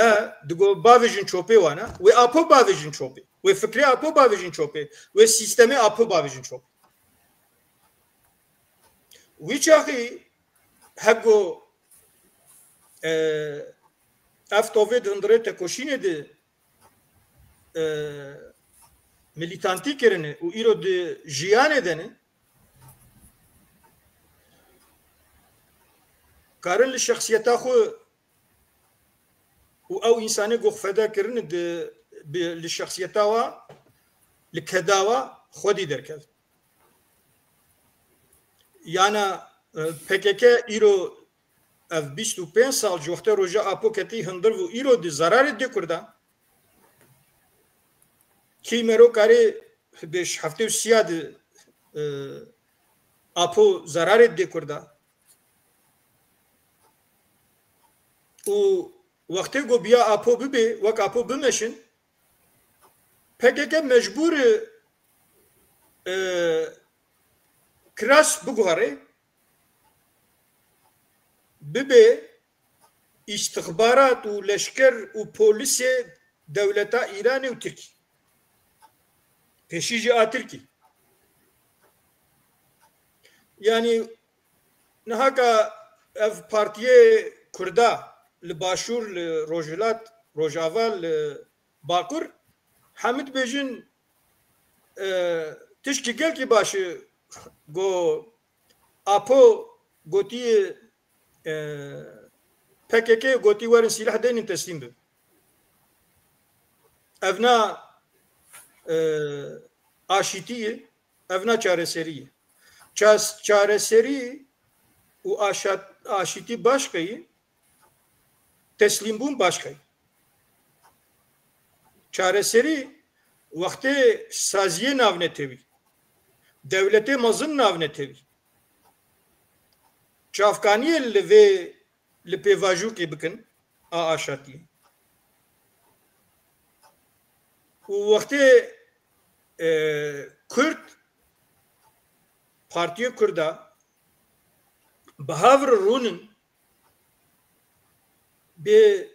E, digo bavêjin çopê wana. Wê Apo bavêjin çopê. Wê fikrê Apo bavêjin çopê. Wê sîstemê Apo bavêjin çopê. Wî çaxî hego, e, ev tovê di hundirê tekoşînê de, e, milîtantî kirine û îro di jiyanê de ne, karin li şexsiyeta xwe û ew însanê ku feda kirine di, bi, li şexsiyeta wa, li keda wa xwedî derkevin. Yana, e, P K K îro ev bîst û pênc sal ji wextê roja Apo ketî hundir bû, îro di zararê dê Kurda. Kî mero karê bêj heftê û siya di, e, Apo zararê dê Kurda. Û wextê ku biya Apo bibê, wek Apo bimeşin, P K K mecbûr e, e, kiras biguhere, bibe îstixbarat û leşker û polisê dewleta Îranê û Tirkî. Pêşî jî a Tirkî. Yanî nihaka ev partiyê Kurda li Başûr, li Rojhilat, Rojava, li Bakur, hemî dibêjin, e, tişkî gelkî baş e, go Apo gotiye, e, P K K gotiye werin sîleh deynin teslîm bin. Ev na, e, aşîtî ye, ev na çareserî ye. Ças-, çareserî û aşat-, aşîtî başqe ye, teslîmbûn başqe ye. Çareserî wextê saziyê navnetewî, dewletê mezin navnetewî, çavkaniyê li vê, li pêvajoyekê bikin a aşatiyê. Û wextê, e, Kurd, partiyên Kurda bi hev re rûnin, bi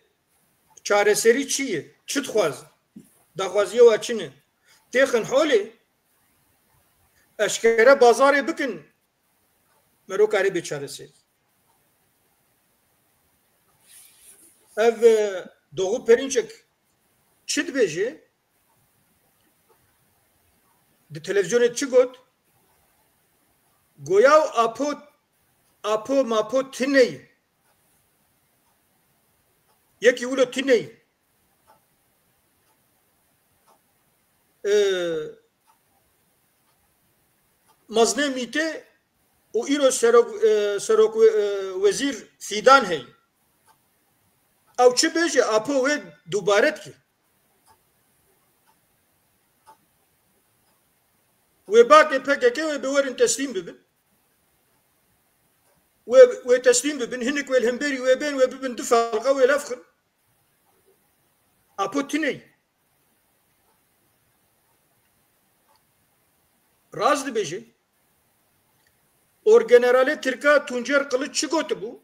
çareserî çi ye? Çi dixwazin? Daxwaziya we çi ne? Têxin holê, eşkere bazarê bikin, mero karê bê çareserî. Ev, e, Doğu Perinçek çi dibêje? Di televizyonê çi got? Goya û Apo, Apo Mapo tune ye. Yekî wilo tune ye. Ee, Mazinê Mîtê û îro serok, e, serok we-, e, wezîr Fîdan heye. Ew çi bêje, Apo wê dubare dike. Wê bakê P K K wê bi werin teslîm bibin. Wê, wê teslîm bibin. Hinek wê li hemberî wê bên, wê bibin du felqa, wê lef xin. Apo tune ye. Rast dibêje. Orgeneralê Tirka Tuncer Kılıç çi gotibû?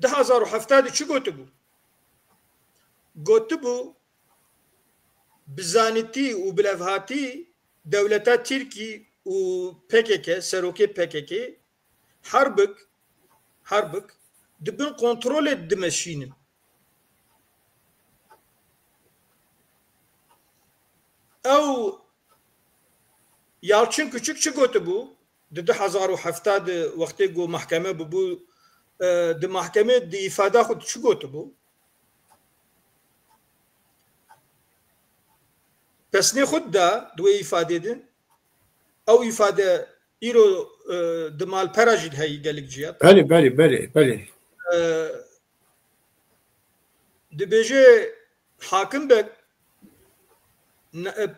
Du hezar û hevdeh de çi gotibû? Gotibû, bi zanîtî û bi levhatî dewleta Tirkî û P K K, serokê P K K, herbik, herbik, di bin kontrolê dimeşînin. Ew Yalçın Küçük çi gotibû? Di du hezar û hevdeh de wextê ku mahkeme bûbû, e, di mahkemê di îfada xwe de çi gotibû? Pesnê xwe da di wê îfadê de. Ew îfade îro, e, di malpera jî de heyî gelek ciya. Belê, belê, belê, belê. E, dibêje Hakim Beg, ne-, e,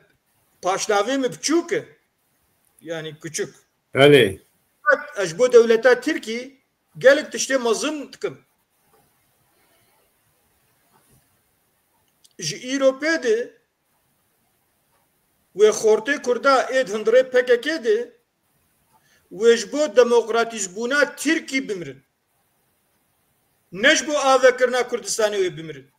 paşnavê min biçûk e. Yani küçük. Belê. Ez ji bo dewleta Tirkî gelek tiştê mezin dikim. Ji îro pê de wê xortê Kurda ê di hundirê P K K de wê ji bo demokratîzbûna Tirkî bimirin. Ne ji bo avekirina Kurdistanê wê bimirin.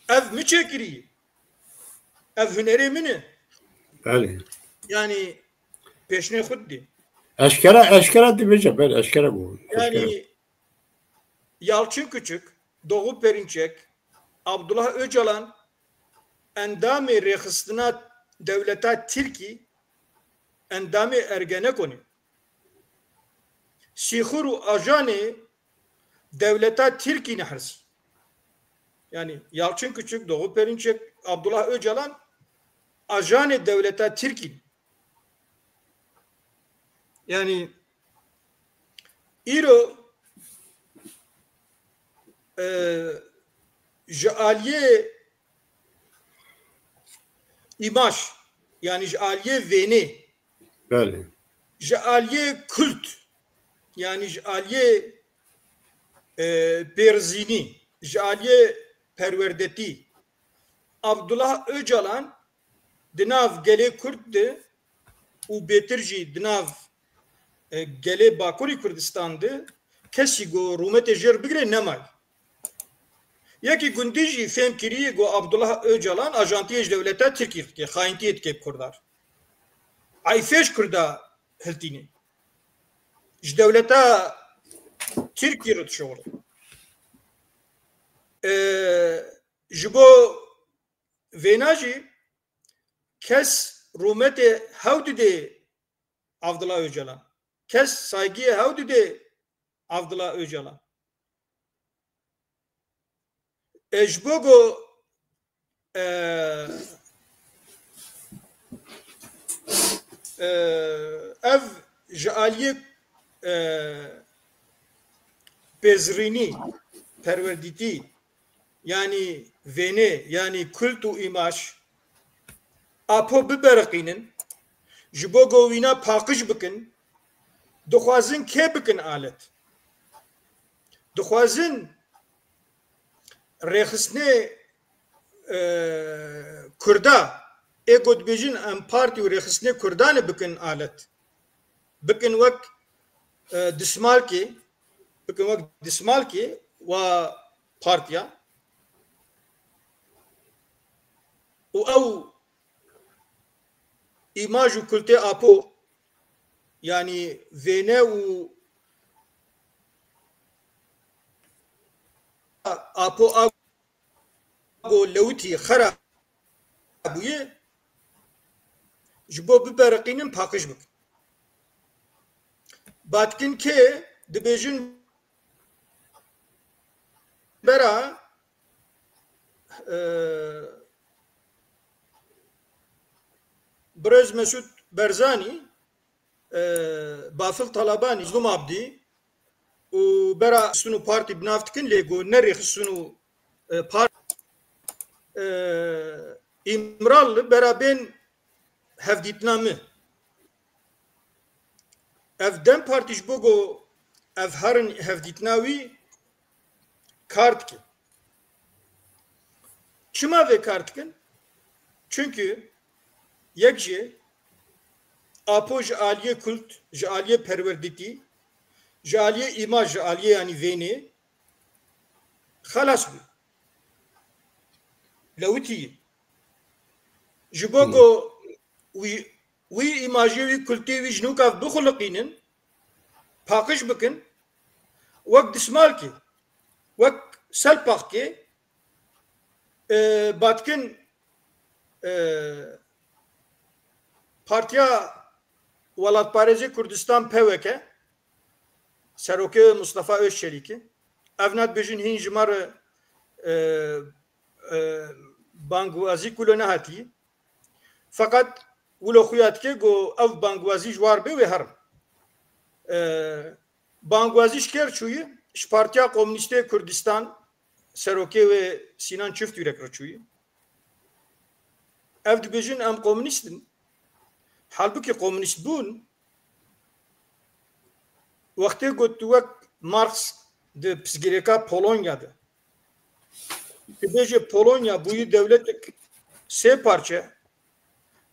Ev min çêkirî. Ev hunerê min e. Belê. Yani pêşnê xwe didî. Eşkera, eşkera dibêje, belê, eşkera bû. Eşkera. Yani Yalçın Küçük, Doğu Perinçek, Abdullah Öcalan endamê rêxistina dewleta Tirkî, endamê Ergenekonê, sîxur û ajanê dewleta Tirkî ne hersî. Yani Yalçın Küçük, Doğu Perinçek, Abdullah Öcalan ajanê dewleta Tirkî ne. Yani îro, e, ji aliyê îmaj, yani ji aliyê vênê, belê, ji aliyê kult, yani ji aliyê, e, pêrzînî, ji aliyê perwerdetî, Abdullah Öcalan di nav gelê Kurd de û bêtir jî di nav, e, gelê Bakurî Kurdistan de kesî ku rûmetê jê re bigire nemaye. Yekî gundî jî fêm kiriye ku Abdullah Öcalan ajantiyê ji dewleta Tirkî dike, xayintiyê dike bi Kurdan. Eyfê ji Kurda hiltîne. Ji dewleta Tirkî re dişuxile. E, ji bo vêna jî kes rûmetê hew didê Abdullah Öcalan. Kes saygiyê hew didê Abdullah Öcalan. E, ji bo ku, e, e, ev ji aliyê, e, pêzirînî, perwerdîtî, yanî vênê, yanî kult û îmaj, Apo biberiqînin, ji bo ku wîna paqij bikin, dixwazin kê bikin alet? Dixwazin rêxistinê, e, Kurda, ê ku dibêjin em partî û rêxistinê Kurdanê bikin alet. Bikin wek, e, dismalkê, bikin wek dismalkê wa partiya. Û ew îmaj û kultê Apo, yanî vêne û Apo Ago lewitî xera bûye, ji bo biberiqînin paqij bikin. Batkin kê dibêjin bera, e, Birêz Mesûd Berzanî, e, Bafil Talabanî, Mazlûm Abdî û bera xistin û partî bi nav dikin, lê ku nerêxistin û, e, par-, e, Îmralli bera bên hevdîtina min. Ev DEM Partî ji bo ku ev herin hevdîtina wî kar dike. Çima vê kar dikin? Çunkî yek jî Apo ji aliyê kult, ji aliyê perwerditî, ji aliyê îmaj, ji aliyê yanî vênê xelas bû. Lewitî. Ji bo ku wî, wî îmajê wî kultê wî ji nûka bixuliqînin, paqij bikin, wek dismalkê, wek selpaqkê, e, batkin, e, Partiya Welatparêzê Kurdistan, P W K, serokê Mustafa Özçelîkî. Ev ne dibêjin hîn ji me re, e, e, bangwazî kulo nehatî. Feqet wilo xuya dike ku ev bangwazî ji war bê wê herin. E, bangwazî ji kê re çûyî? Ji Partiya Komûnîstê Kurdistan, serokê wê Sînan Çiftwîrek re çûyî. Ev dibêjin em komûnîst in. Halbûkî komûnîst bûn, wextê ku tu wek Marx di pirsgirêka Polonya de dibêje Polonya bûyî dewletek sê parçe,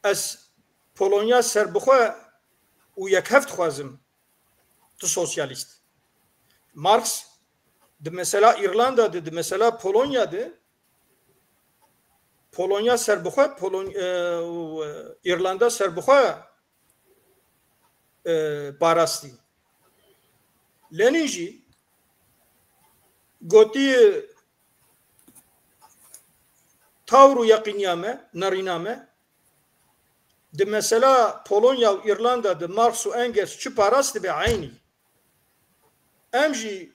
ez Polonya serbixwe û yekhev dixwazim, tu sosyalîst. Marx di mesela Îrlanda de, di mesela Polonya de, Polonya serbixwe, Polon-, e, û, e, Îrlanda serbixwe, e, parastî. Lenîn jî gotî, tawr û yeqîniya me, nerîna me, di mesela Polonya û Îrlanda de Marx û Engels çi parast dibe eynî. Em jî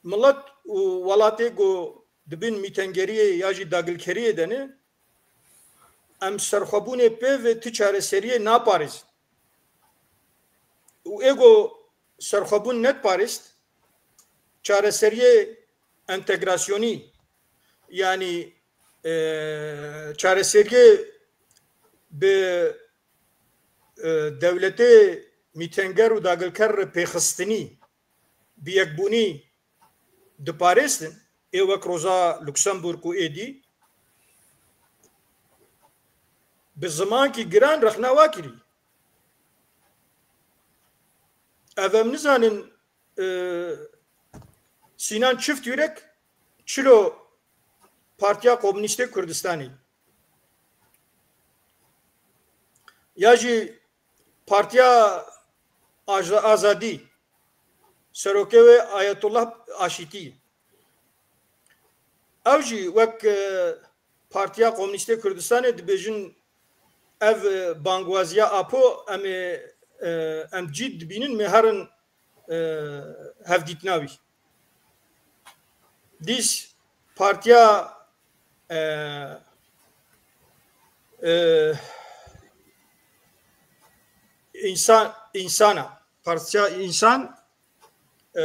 milet û welatê ku di bin mîtengeriyê ya jî dagilkeriyê de ne, em serxwebûnê pê ve ti çareseriyê naparêzin. Û ê ku serxwebûn nediparêst, çareseriyê entegrasyonî, yanî, e, çareseriyê bi, e, dewletê mîtenger û dagilker re pêxistinî, bi yekbûnî diparêstin, ê wek roza Luksemburg û êdî, bi zimankî giran rexna wa kirî. Ev em nizanin, e, Sînan Çiftwîrek çilo Partiya Komûnîstê Kurdistanê ya jî Partiya Aj-, Azadî, serokê wê Ayetullah Aşîtî. Ew jî wek, e, Partiya Komûnîstê Kurdistanê dibêjin, ev, e, bangwaziya Apo em ê, e, em cî dibînin, mê herin, e, hevdîtina wî. Dîs partiya, e, e, însan, însana, partiya însan, e,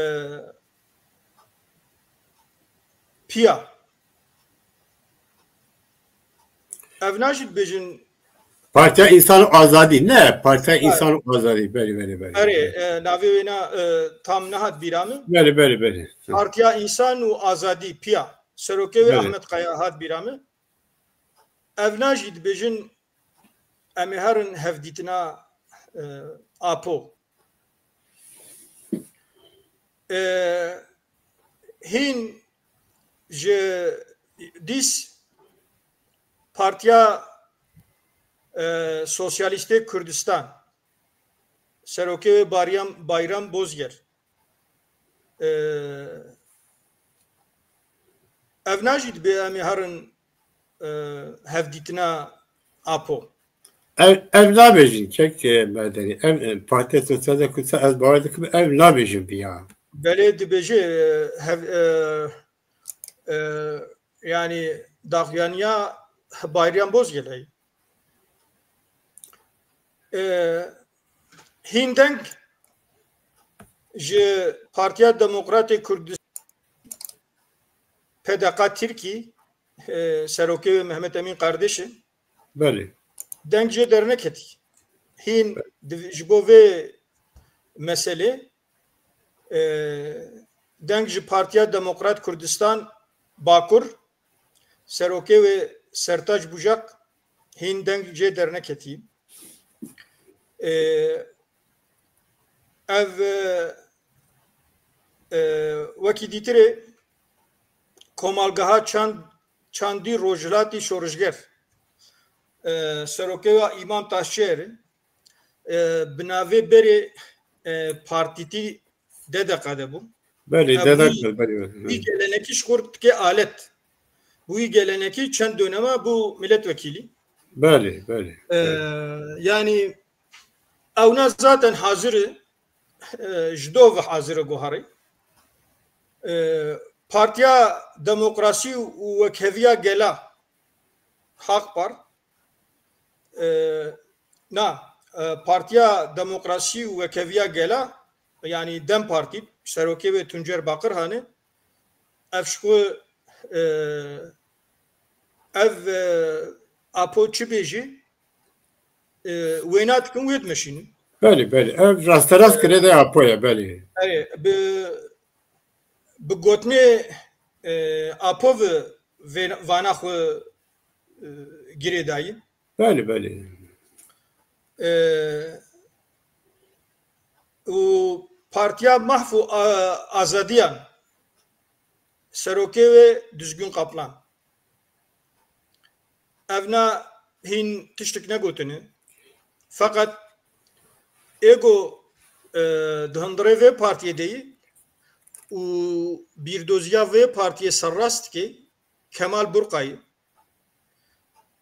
piya. Ev najî dibêjin. Partiya Însan û Azadî. Ne, Partiya Însan û Azadî. Belê, belê, belê. Erê, e, navê wê na, e, tam nehat bîra min. Belê, belê, belê. Partiya Însan û Azadî, piya. Serokê wê Belê. Ahmet Kaya hat bîra min. Evna jî dibêjin, em ê herin hevdîtina, e, Apo. E, hîn ji dîs Partiya, e, Sosyalîstê Kurdistan, serokê wê Baryam-, Bayram Bozger. E, evna jî dibê em ê herin, e, hevdîtina Apo. Ev, ev nabêjin, kek, e, Medenî. Ev, e, Partiya Sosyalîstê Kurdistan, ez bawer dikim, ev nabêjin bi ya. Belê dibêje, e, hev-, e, e, yanî daxuyaniya Bayram Bozgelê. E, hîn deng ji Partiya Demokratê Kurdistan, P D K Tirkî, e, serokê wê Mehmet Emîn Kardeşî. Belê. Deng jê derneketî. Hîn div-, ji bo vê meselê, e, deng ji Partiya Demokrat Kurdistan Bakur, serokê wê Sertac Bujak, hîn deng jê derneketî. E, ev, e, e, wekî dîtirê Komalgeha Çand-, Çandî Rojhilatî Şorişger, e, serokê wa Îmam Taşçêr, e, bi navê berê, e, partîtî D D K de bû. Belê, E, D D K, wî, belê, belê. Wî gelenekî ji xwe dike alet. Wî gelenekî çend dönema bû milletvekîlî. Belê, belê. E, belê. Yanî ewna zaten hazir e, e, ji do ve hazir e guharî. E, Partiya Demokrasî û Wekheviya Gela, Hak Par, e, na, e, Partiya Demokrasî û Wekheviya Gela, yanî DEM Partî, serokê wê Tuncer Bakirhan e, ev ji xwe, e, ev, e, Apo çi bêjî, e, wêna dikin wê dimeşînin. Belê, belê. Ev rasterast E, kirê de Apo ye, belê. Erê, bi, bi gotinê, e, Apo ve vê-, vana xwe, e, girêdayî. Belê, belê. E, û Partiya Mahf û A-, Azadiyan, serokê wê Duzgün Kaplan. Evna hîn tiştik negotine. Feqet êgo, e, di hundirê vê partiyê de yî û bîrdoziya vê partiyê serrast dike Kemal Burqayî.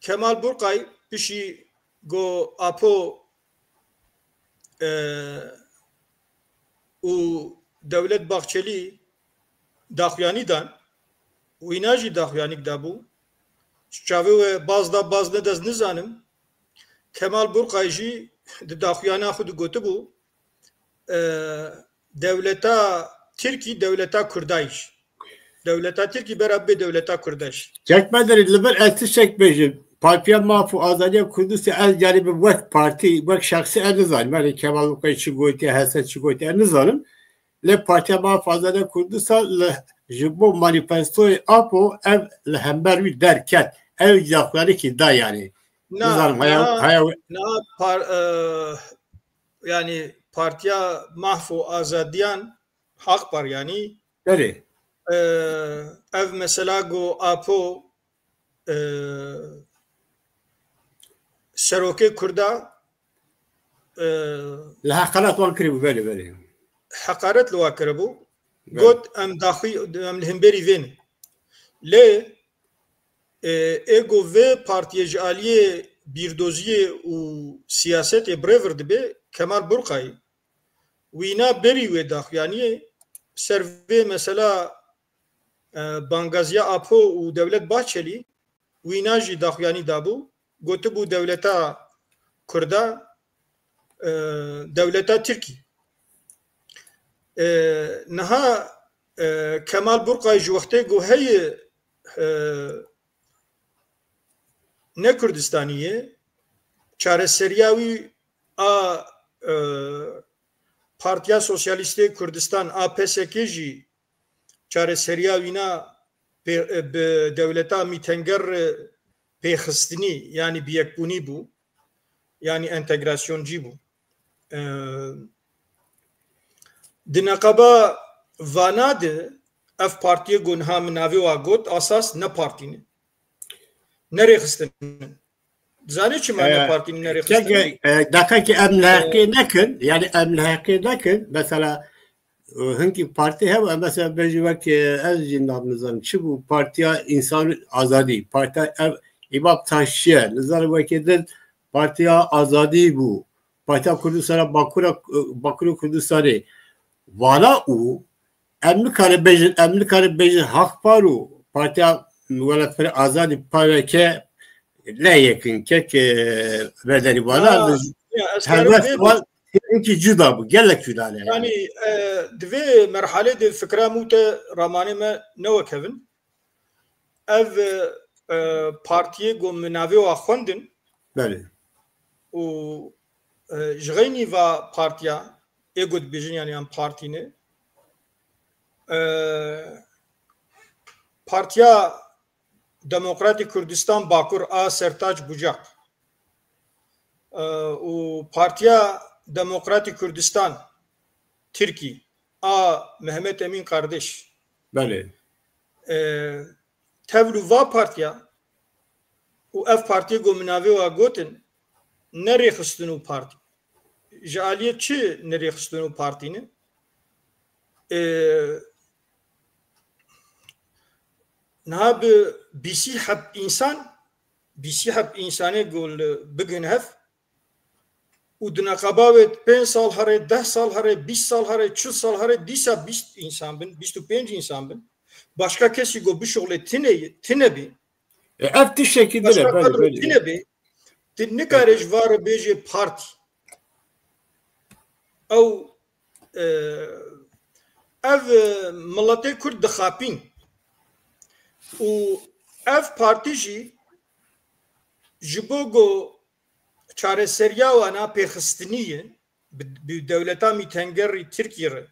Kemal Burqay pişî ku Apo, e, û Dewlet Bahçelî daxuyanî dan, wîna jî daxuyanîk dabû. Çavê we baz da, baz neda, ez nizanim. Kemal Burqay jî di daxuyana xwe de gotibû, e, dewleta Tirkî, dewleta Kurdayî jî. Dewleta Tirkî bera bê dewleta Kurda jî. Kek Medenî, li vir ez tiştek bêjim. Partiya Maf û Azadiya Kurdistan, ez, yanî, bi wek partî, wek şexsî ez nizanim. Yanî Kemal Burqay çi gotiye, Hesen çi gotiye, ez nizanim. Lê Partiya Maf û Azadiya Kurdistan li, ji bo manîfestoyê Apo ev li hember wî derket. Ew daxuyanîkî da, yanî. Na, nizanim, haya, niha, haya niha par-, e, yanî Partiya Mahf û Azadiyan, Hak Par, yanî, Belê. e, ev mesela ku Apo, e, serokê Kurda, e, Li heqaret wan kiribû, belê, belê. Heqaret li wan kiribû. Belê. Got, em daxuy-, em li hemberî vê ne. Lê, e, ê ku vê partiyê ji aliyê bîrdoziyê û siyasetê birêvir dibe, Kemal Burqayî. Wîna berî wê daxuyaniyê ser vê mesela, e, bangaziya Apo û Dewlet Bahçelî, wîna jî daxuyanî dabû, gotibû dewleta Kurda, e, dewleta Tirkî. E, niha, e, Kemal Burqay ji wextê ku heye, e, ne Kurdistanî ye, çareseriya wî a, e, Partiya Sosyalîstê Kurdistan, a P S K jî çareseriya wîna pê-, e, bi dewleta mîtenger, e, pêxistinî, yanî bi yekbûnî bû, yanî entegrasyoncî bû. E, di neqeba vana de ev partiyê ku niha min navê wa got, asas ne partî ne. Ne rêxistin. Dizanî çima ne E, partî ne rêxistin? Keke, e, deqekî em li heqê nekin, yani em li heqê nekin, mesela, e, hinkî partî hev, e, mesela bêjî wek, e, ez jî nav nizanim, çi bû? Partiya Însan Azadî, Partiya ev, Îmam Taşçı ye, nizanim wekî din Partiya Azadî bû, Partiya Kurdistana Bakura, e, Bakurê Kurdistanê. Vana û em nikarin bêjin, em nikarin bêjin Hak Par û Partiya Welatperê Azadî, P W K, ne yekin kek, e, bedelî vana. Ya, ya, ez karim Helbet vê wan hinkî cuda bû, gelek cuda ne yani. Yani, e, di vê merhalê de fikra mû te ramanê me ne wek hevin. Ev, e, partiyê ku min navê wa xwendin Belê. û, e, ji xeynî va partiya, ê ku dibêjin, yani em partî ne. E, Partiya Demokratîk Kurdistan Bakur a Sertaç Bucak, e, û Partiya Demokratîk Kurdistan Tirkî a Mehmet Emîn Kardeş. Belê. E, tevlû va partiya û ev partiyê ku min navê wa gotin, ne rêxistin û partî. Ji aliyê çi ne rêxistin û partî ne? E, niha bi bîsî heb însan, bîsî heb însanê ku li bigin hev, û di neqeba wê pênc sal here, deh sal here, bîst sal here, çil sal here, dîsa bîst însan bin, bîst û pênc însan bin. Başka kesî ku bişuxulê tine, tine bî. E, ev tiştekî din e, Başka belê, kadro belê. tine bî. Tu nikarê ji va re bêjê partî. Ew, e, ev, e, miletê Kurd dixapîn. Û ev partî jî ji bo ku çareseriya wana pêxistinî ye, bi, bi dewleta mîtengerî Tirkiyê re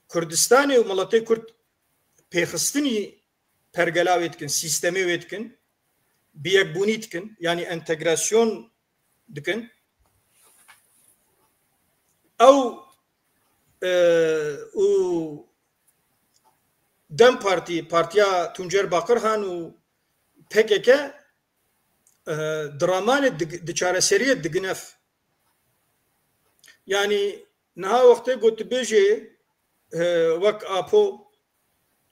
Kurdistanê û miletê Kurd pêxistinî pergela wê dikin, sîstemê wê dikin, bi yekbûnî dikin, yanî entegrasyon dikin. Ew, e, û DEM Partî, Partiya Tuncer Bakirhan û P K K, e, di ramanê dig-, di çareseriyê digin ev. Yanî niha wextê ku tu bêjê, e, wek Apo,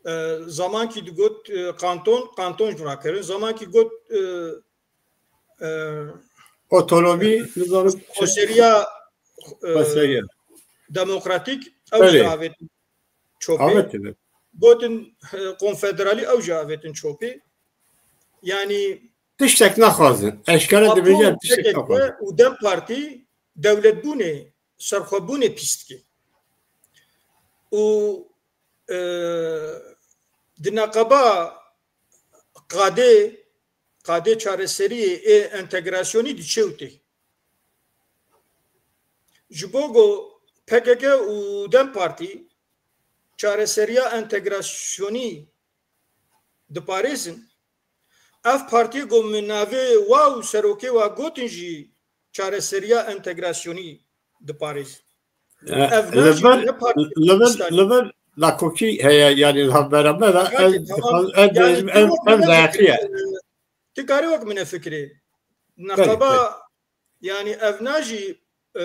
e, zamankî digot, e, kanton, kanton ji rakirin. Zamankî got, e, e, Otonomî, nizanim çi? Xweseriya, e, Xweseriya. Demokratîk, ew Belê. jî avêtin çopê. Avêtin. Gotin, e, konfederalî, ew jî avêtin çopê. Yanî Tiştek naxwazin. Eşkere Apo, dibêje em tiştek P K K naxwazin. û DEM Partî dewletbûnê, serxwebûnê pîs dike. Û, e, di neqeba qadê, qadê çareseriyê ê entegrasyonî diçe û tê. Ji bo ku P K K û DEM Partî çareseriya entegrasyonî diparêzin, ev partiyê ku min navê wa û serokê wa gotin jî çareseriya entegrasyonî diparêzin. E, Ev li nacî vir, ne partî li vir, Kurdistanê. Li vir nakokî heye, yanî li hevbera me de Kake, ez tamam. dixwazim, ez Yani, dibêjim, tu ev, wek ev min dayaqiye. nefikirî, tu karî wek min nefikirî. Belê, Neqeba, belê. yani ev nacî, e,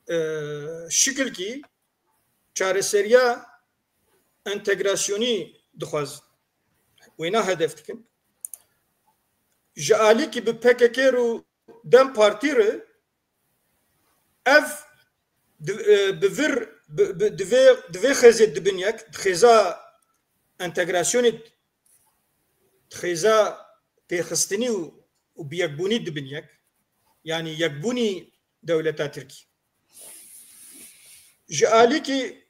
e, şikilkî çareseriya entegrasyonî dixwazin. Wêna hedef dikin. Ji alîkî bi P K K re û DEM Partî re ev di, e, bi vir, bi, bi, di vê, di vê xêzê dibin yek, di xêza entegrasyonê, di xêza pêxistinî û, û bi yekbûnî dibin yek. Yanî yekbûnî dewleta Tirkî. Ji alîkî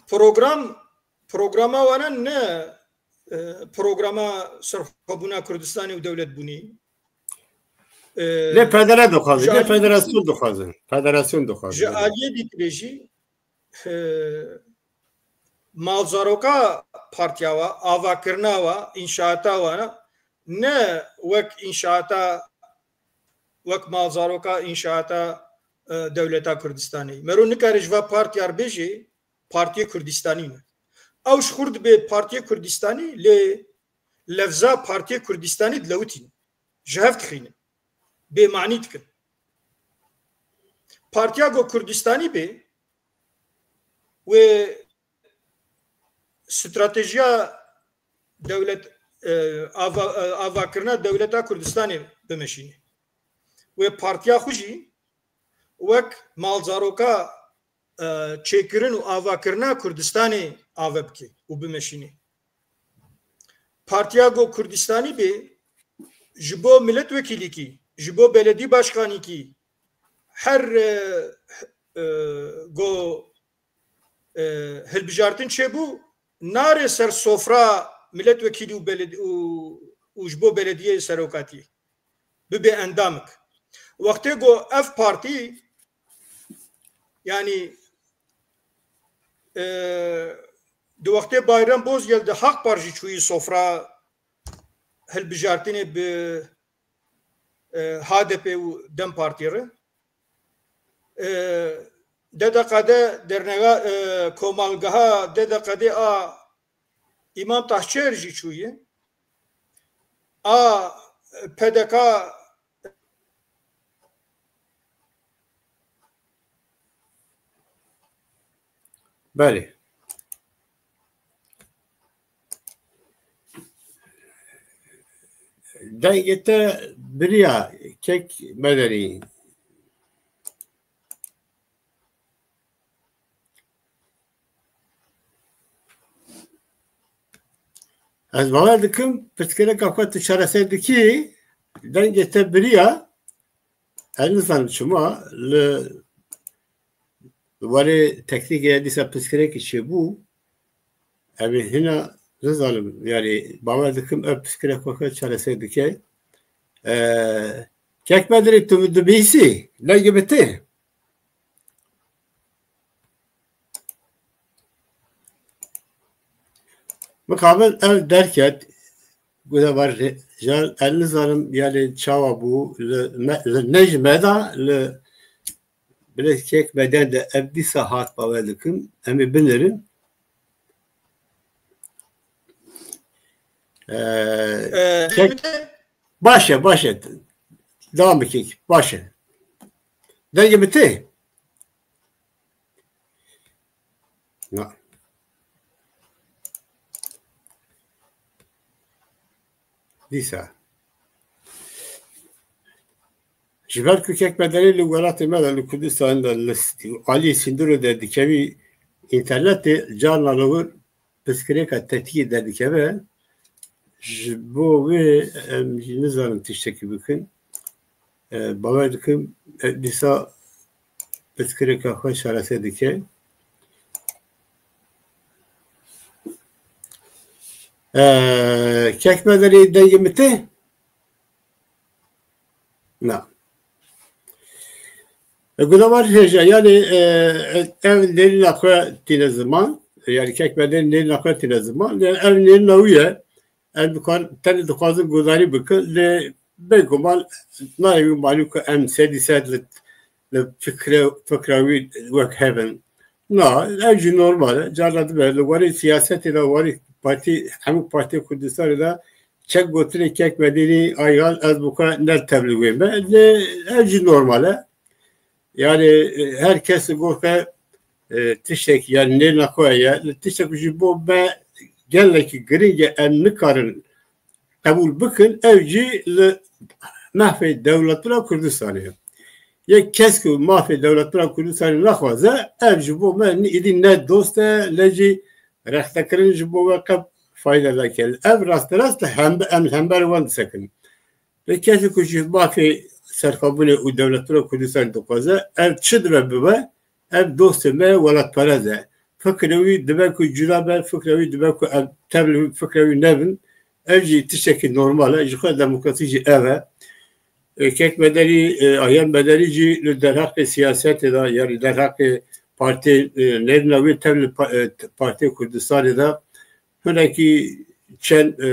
program, programa wana ne, e, programa serxwebûna Kurdistanê û dewletbûnî. E, Ne federe dixwazin, ji ne alî- federasyon dixwazin. Federasyon dixwazin. Ji aliyê dîtirê jî, e, malzaroka partiya wa, avakirina wa, înşaata wa ne, ne wek înşaata, wek malzaroka înşaata, e, dewleta Kurdistanê. Mero nikare ji va partiya re bêjê, partiyê Kurdistanî ne. Ew ji xwe re dibê partiyê Kurdistanî, lê lefza partiyê Kurdistanî dilewitînin. Ji hev dixînin. Bêmanî dikin. Partiya ku Kurdistanî bê, wê stratejiya dewlet, e, ava-, e, avakirina dewleta Kurdistanê bimeşîne. Wê partiya xwe jî wek malzaroka, e, çêkirin û avakirina Kurdistanê ave bike û bimeşîne. Partiya ku Kurdistanî bê, ji bo miletwekîlîkî, ji bo beledî başkanîkî, her, e, e, go, e, hilbijartin çêbû, nare ser sofra miletwekîlî û beled-, û, û ji bo belediyê serokatiyê. Bibe endamik. Wextê ku ev partî, yanî, e, di wextê Bayram Bozgel de Hak Par jî çûyî sofra hilbijartinê bi, e, H D P û DEM Partî re. E, D D Q D dernexa, e, komalgeha D D Q D a Îmam Tahçer jî çûye. A P D K. Belê. Dengê te biriya kek Medenî. Ez bawer dikim pirsgirêka xwe tu çareser dikî, dengê te biriya. Ez nizanim çima li warê teknîkê dîsa pirsgirêkê çêbû. Em ê hina nizanim, yani bawer dikim ev pirsgirêka xwe çareser dike. Ee, kek Bedirê tu dibihîsî, dengê min tê. Mixabin ev derket, guda var re-, jan, ez nizanim, yani çawa bû, li me, li ne ji me da, li bilêkek beden de ev dîsa hat bawer dikim, em ê binêrin. Ee, Ee, kek-, Hemî de baş e, baş e. Devam bike, baş e. Dengê min tê? Na. Dîsa. Ji ber ku kek Bedirê li welatê me de, li Kurdistanê de, li s-, alî sîndorê de dikevî înternetê, carna li wir pirsgirêka teknîkî derdikeve. Ji bo wê em jî nizanin tiştekî bikin. E, bawer dikim, e, dîsa pirsgirêka xwe çareser dike. E, kek Bedirê, dengê min tê? Na. E, guda var hêja, yani, e, e, ev nêrîna xwe tîne ziman, yani kek Bedirê nêrîna xwe tîne ziman, yani ev nêrîna wî ye. Em dikar-, tenê dixwazin guhdarî bikin, lê bêguman nayê wî malû ku em sedî sed li, li fikre, fikra wî wek hev in. Na, ev jî normal e. Carna dibe li warê siyasetê de, warê partî, hemû partiyê Kurdistanê de çek gotinê kek Bedirê, Ayhan, ez bi xwe ne tevlî wê me. Lê ev jî normal e. Yani, e, her kes li gor xwe, e, tiştek, yani nêrîna xwe ye. Li tiştek ji bo me gelekî giring e, em nikarin qebûl bikin, ev jî li mafê dewletbira Kurdistanê ye. Yek kes ku mafê dewletbira Kurdistanê naxwaze, ev ji bo me ne, îdî ne dost e, ne jî rexnekirin ji bo we qet fayde nake. Ev rasterast hembe-, em hember wan disekin. Lê kesê ku ji mafê serxwebûnê û dewletbira Kurdistanê dixwaze, ev çi dibe bibe, ev dostê me welatperest e. Fikra wî dibe ku cuda be, fikra wî dibe ku em tevlî fikra wî nebin. Ev jî tiştekî normal e. Ji xwe demokrasî jî ev e. E, kek Bedirê, e, Ayhan Bedirê jî li derheqê siyasetê de, yanî derheqê partiyê, e, nêrîna wê tev li pa-, e, t-, Partiyê Kurdistanê de hinekî çend, e,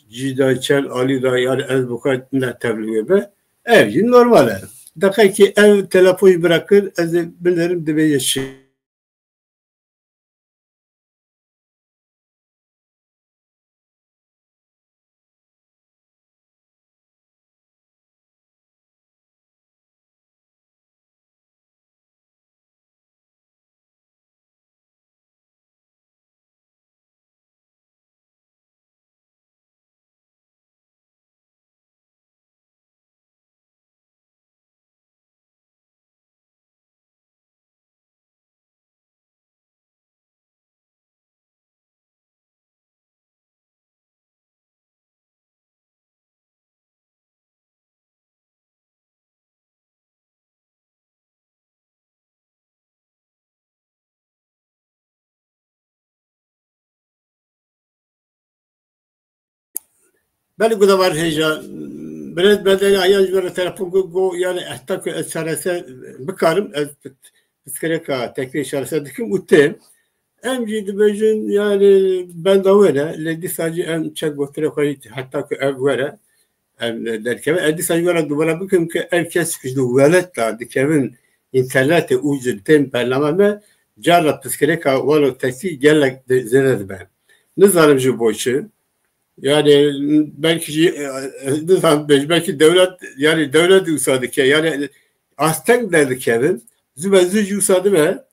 cî de, çend alî de, yani ez bi xwe ne tev li wê be. Ev jî normal e. Deqekî ev telefon jî bira kir, ez ê binêrim dibêje çi. Belê guhdarên hêja, birêz Bedel Ayan ji me re telefon kir, got, yani heta ku ez çareser bikarim, ez piskirêka teknîkî çareser dikim û têm. Em jî dibêjin, yani benda wê ne, lê dîsa jî em çek gotinê xwe jî heta ku ev were, em derkevin. Em dîsa jî were dubare bikim ku ev kes ku ji welat de dikevin înternetê û ji tên bername me, carna piskirêka wan û teknîk gelek de-, zêde dibe. Nizanim ji bo çi. Yani belkî jî, e, e, nizanim, belkî dewlet, yani dewlet wisa dike. Yani asteng derdikevin, zû be zû jî wisa dibe.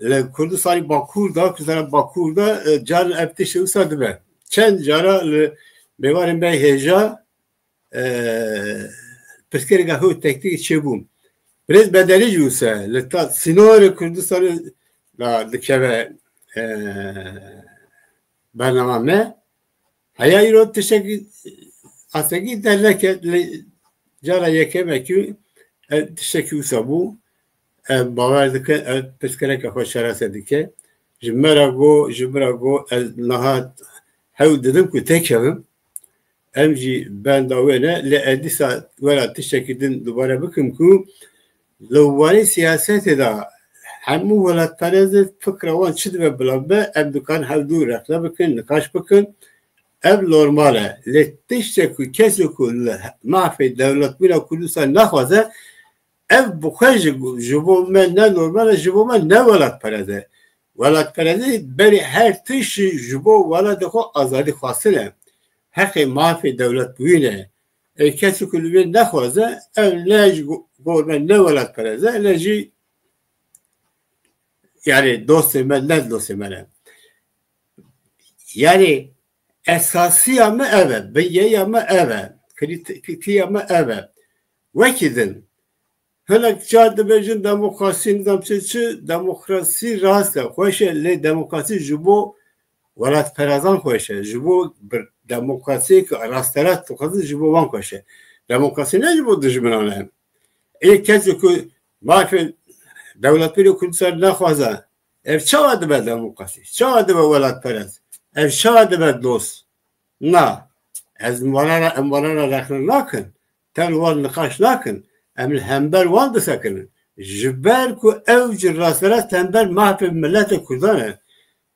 Li Kurdistanê Bakur de, Kurdistana Bakur de, e, carin ev tiştê wisa dibe. Çend cara li mêvanên me hêja, e, pirsgirêka xwe û teknîkê çêbû. Birêz Bedelî jî wisa li ta sînorê Kurdistanê da dikeve, e, bernama me. Heya îro tiştekî astekî derneket, lê cara yekemekî, e, tiştekî wisa bû. Em bawer dikin, ev pirsgirêka xwe çareser dike. Ji me re got, ji min re got, ez niha hewl didim ku têkevim. Em jî benda wê ne, lê ez dîsa wera tiştekî din dubare bikim ku li warê siyasetê de hemû welatperest fikra wan çi dibe bila be, em dikarin hevdû rexne bikin, niqaş bikin. Ev normal e. Lê tiştek ku kesê ku li mafê dewletbûna Kurdistan naxwaze, ev bi xwe ji, ji bo me ne normal e, ji bo me ne welatperest e. Welatperestî berî her tiştî ji bo welatê xwe azadî xwestin e. Heqê mafê dewletbûyîn e. Ê kesî ku li wê nexwaze, ev ne ji go-, gor me ne welatperest e, ne jî, yani dostê me, ne dostê me ne. Yani esasiya me ev e, bingeya me ev e, krît-, krîtiya me ev e. Wekî din, hinek car dibêjin demokrasî, nizam çi çi, demokrasî rast e, xweş e, lê demokrasî ji bo welatperezan xweş e, ji bo bir demokrasiyê ku rasterast dixwazin ji bo wan xweş e. Demokrasî ne ji bo dijminan e. Ê kesê ku mafê dewletbûnê Kurdistan naxwaze, ev çawa dibe demokrasî? Çawa dibe welatperest? Ev çawa dibe dost? Na, ez wana re, em wana re rexne nakin. Tev li wan niqaş nakin. Em li hember wan disekinin. Ji ber ku ew jî rasterast hember mafê miletê Kurdan e.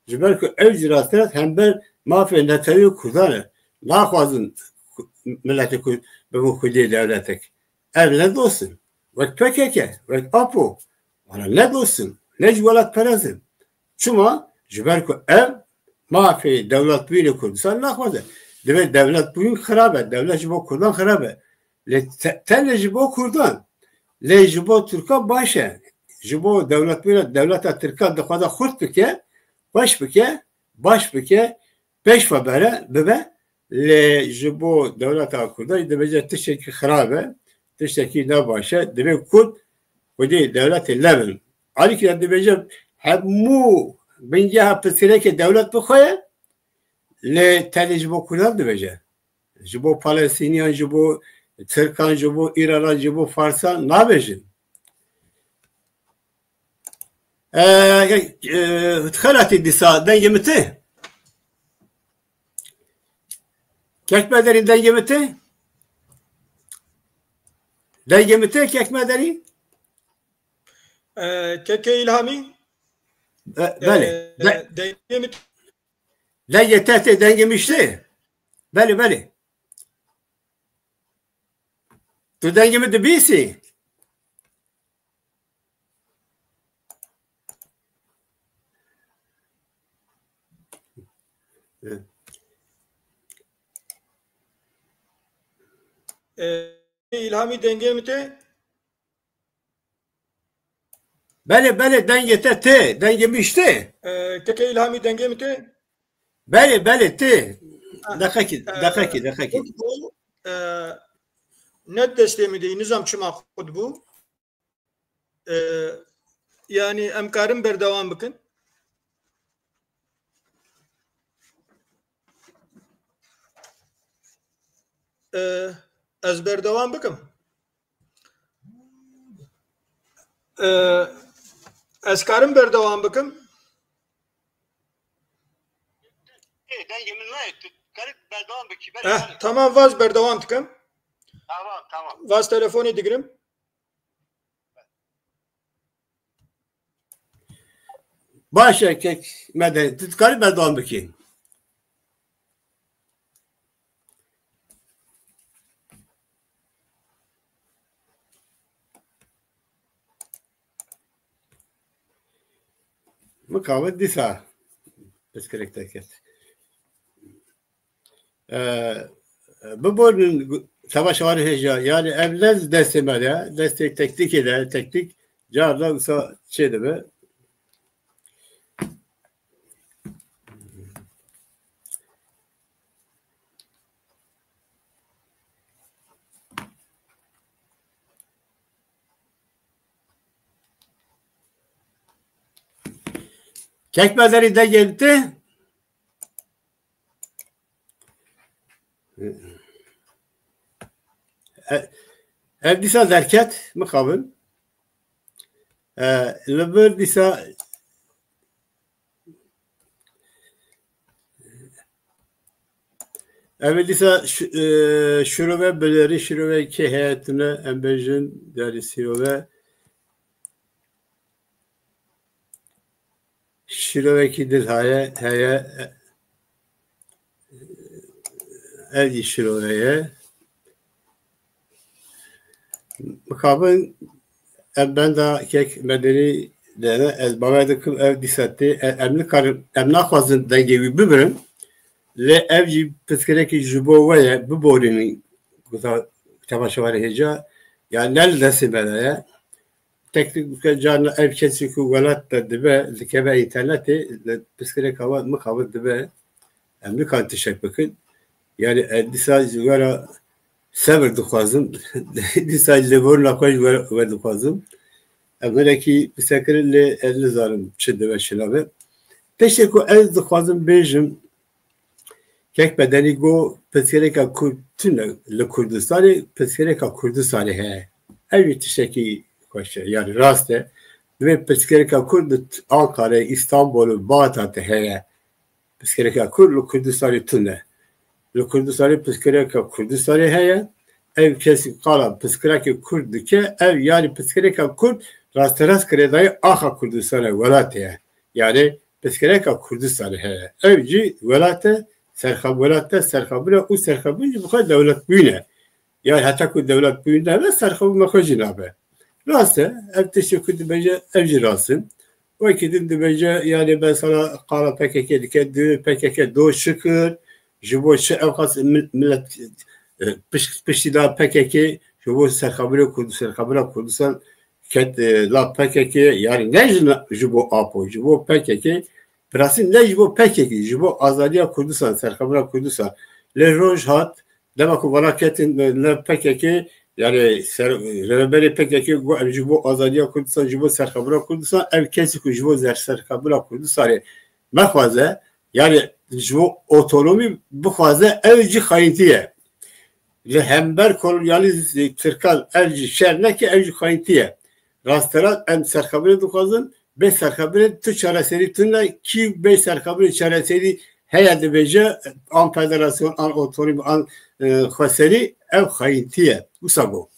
Ji ber ku ew jî rasterast hember mafê netewî Kurdan e. Naxwazin ku miletê Kurd bibin xwediyê dewletek. Ev ne dost in. Wek P K K, wek Apo. Wana ne dost in, ne jî welatperest in. Çima? Ji ber ku ev mafê dewletbûyînê Kurdistan naxwaze. Divê dewletbûyîn xirab e, dewlet ji bo Kurdan xirab e. Lê te-, tenê ji bo Kurdan. Lê ji bo Tirkan baş e. Ji bo dewletbûyîna dewleta Tirkan dixwaze xurt bike, xweş bike, baş bike, pêş ve bere, bibe. Lê ji bo dewleta Kurdan dibêje tiştekî xirab e, tiştekî ne baş e. Divê Kurd xwedî dewletê nebin. Alîkî de dibêje hemû bingeha pirsgirêkê dewlet bi xwe ye, lê tenê ji bo Kurdan dibêje. Ji bo Palestîniyan, ji bo Tirkan, ji bo Îranan, ji bo Farsan nabêjin. E, e, xelatî dîsa dengê min tê? Kek Mederî, dengê min tê? Dengê min tê, Kek Mederî? E, Keke İlhami, Be- Belê. e, De- dengê mi dengê te tê, dengê min ji te. Belê, belê. Tu dengê min dibîsî? E, İlhami, dengê mi tê? Belê, belê, dengê te tê, dengê min ji te. E, Keke İlhami, dengê mi tê? Belê, belê, tê. Ha, Deqekî, e, deqekî, deqekî. Xurt bû, e, ne destê min de, nizam çima xurt bû. E, yani em karin berdewam bikin. E, ez berdewam bikim. E, ez karim berdewam bikim. Ê, dengê min nayê, tu karî berdewam bikî, belê, Eh, belê. Tamam, vaz berdewam dikim. Tamam, tamam. Vaz telefonê digirim. Baş e, kek Medeni, tu dikarî berdewam bikî. Mixabin dîsa pirsgirêk derket. E, biborin temaşevanê hêja, yani ev ne destê me de, destê teknîkê de, teknîk carna wisa çê dibe. Kek Medenî, dengê min tê? E, ev dîsa derket, mixabin. E, li vir dîsa, ev ê dîsa ş-, e, şirove bilêrî, şirove kê heye tune, em bêjin, yani sîrove. Şîrovekî din heye, heye, ev jî şîrove ye. Mixabin ev benda kek Medenî de ne, ez bawer dikim ev dîsa tê, e-, em nikarin, em naxwazin dengê wî bibirin. Lê ev jî pirsgirêkî ji bo we ye, biborînin, guta temaşevanê hêja, yani ne li destê me de ye. Teknîk bike carna ev kesî ku welat de dibe, dikeve înternetê, li pirsgirêka we mixabin dibe, em nikarin tiştek bikin. Yani, e, dîsa ji we re sebir dixwazim, dîsa lêborîna xwe ji we, we dixwazim. Em hinekî pisekirin lê ez nizanim çi dibe çi nabe. Tiştê ku ez dixwazim bêjim, Kek Medenî got, pirsgirêka Kurd tune li Kurdistanê, pirsgirêka Kurdistanê heye. Ev jî tiştekî xweş e, yani rast e. Divê pirsgirêka Kurd li t-, Ankarayê, Îstanbulê, Bağdatê heye. Pirsgirêka Kurd li Kurdistanê tune. Li Kurdistanê pirsgirêka Kurdistanê heye. Ev kesî qala pirsgirêkê Kurd dike, ev yani pirsgirêka Kurd rasterast girêdayî axa Kurdistanê welatê ye. Yani pirsgirêka Kurdistanê heye. Ev jî welat e, serxab-, welat e, serxabin e û serxabin jî bi xwe dewletbûyîn e. Yani heta ku dewletbûyîn nebe, serxabin bi xwe jî nabe. Rast e, ev tiştê ku dibêje, ev jî rast in. Wekî din dibêje, yani mesela qala P K K dike, di P K K do şikir, ji bo çi ew qas mil-, milet, e, pişt-, piştî da P K K, ji bo serxabirê Kurd-, serxabira Kurdistan ket, e, la P K K, yani ne ji na-, ji bo apo, ji bo P K K, prensîp ne ji bo P K K, ji bo azadiya Kurdistan, serxabira Kurdistan. Lê roj hat, dema ku vala ketin, e, li P K K, yani ser-, rêveberê P K K got, em ji bo azadiya Kurdistan, ji bo serxabira Kurdistan, ev kesî ku ji bo zer-, serxabira Kurdistanê mexwaze, yani ji bo otonomî bixwaze, ew jî xayîntî ye. Li hember kolonyalîst Tirkan ev jî şer neke, ev jî xayîntî ye. Rasterast em serxebirê dixwazin, bê serxebirê tu çareserî tune, kî bê serxebirê çareserî heye dibêje, an federasyon, an otonomî, an, e, xweserî, ev xayîntî ye. Wisa got.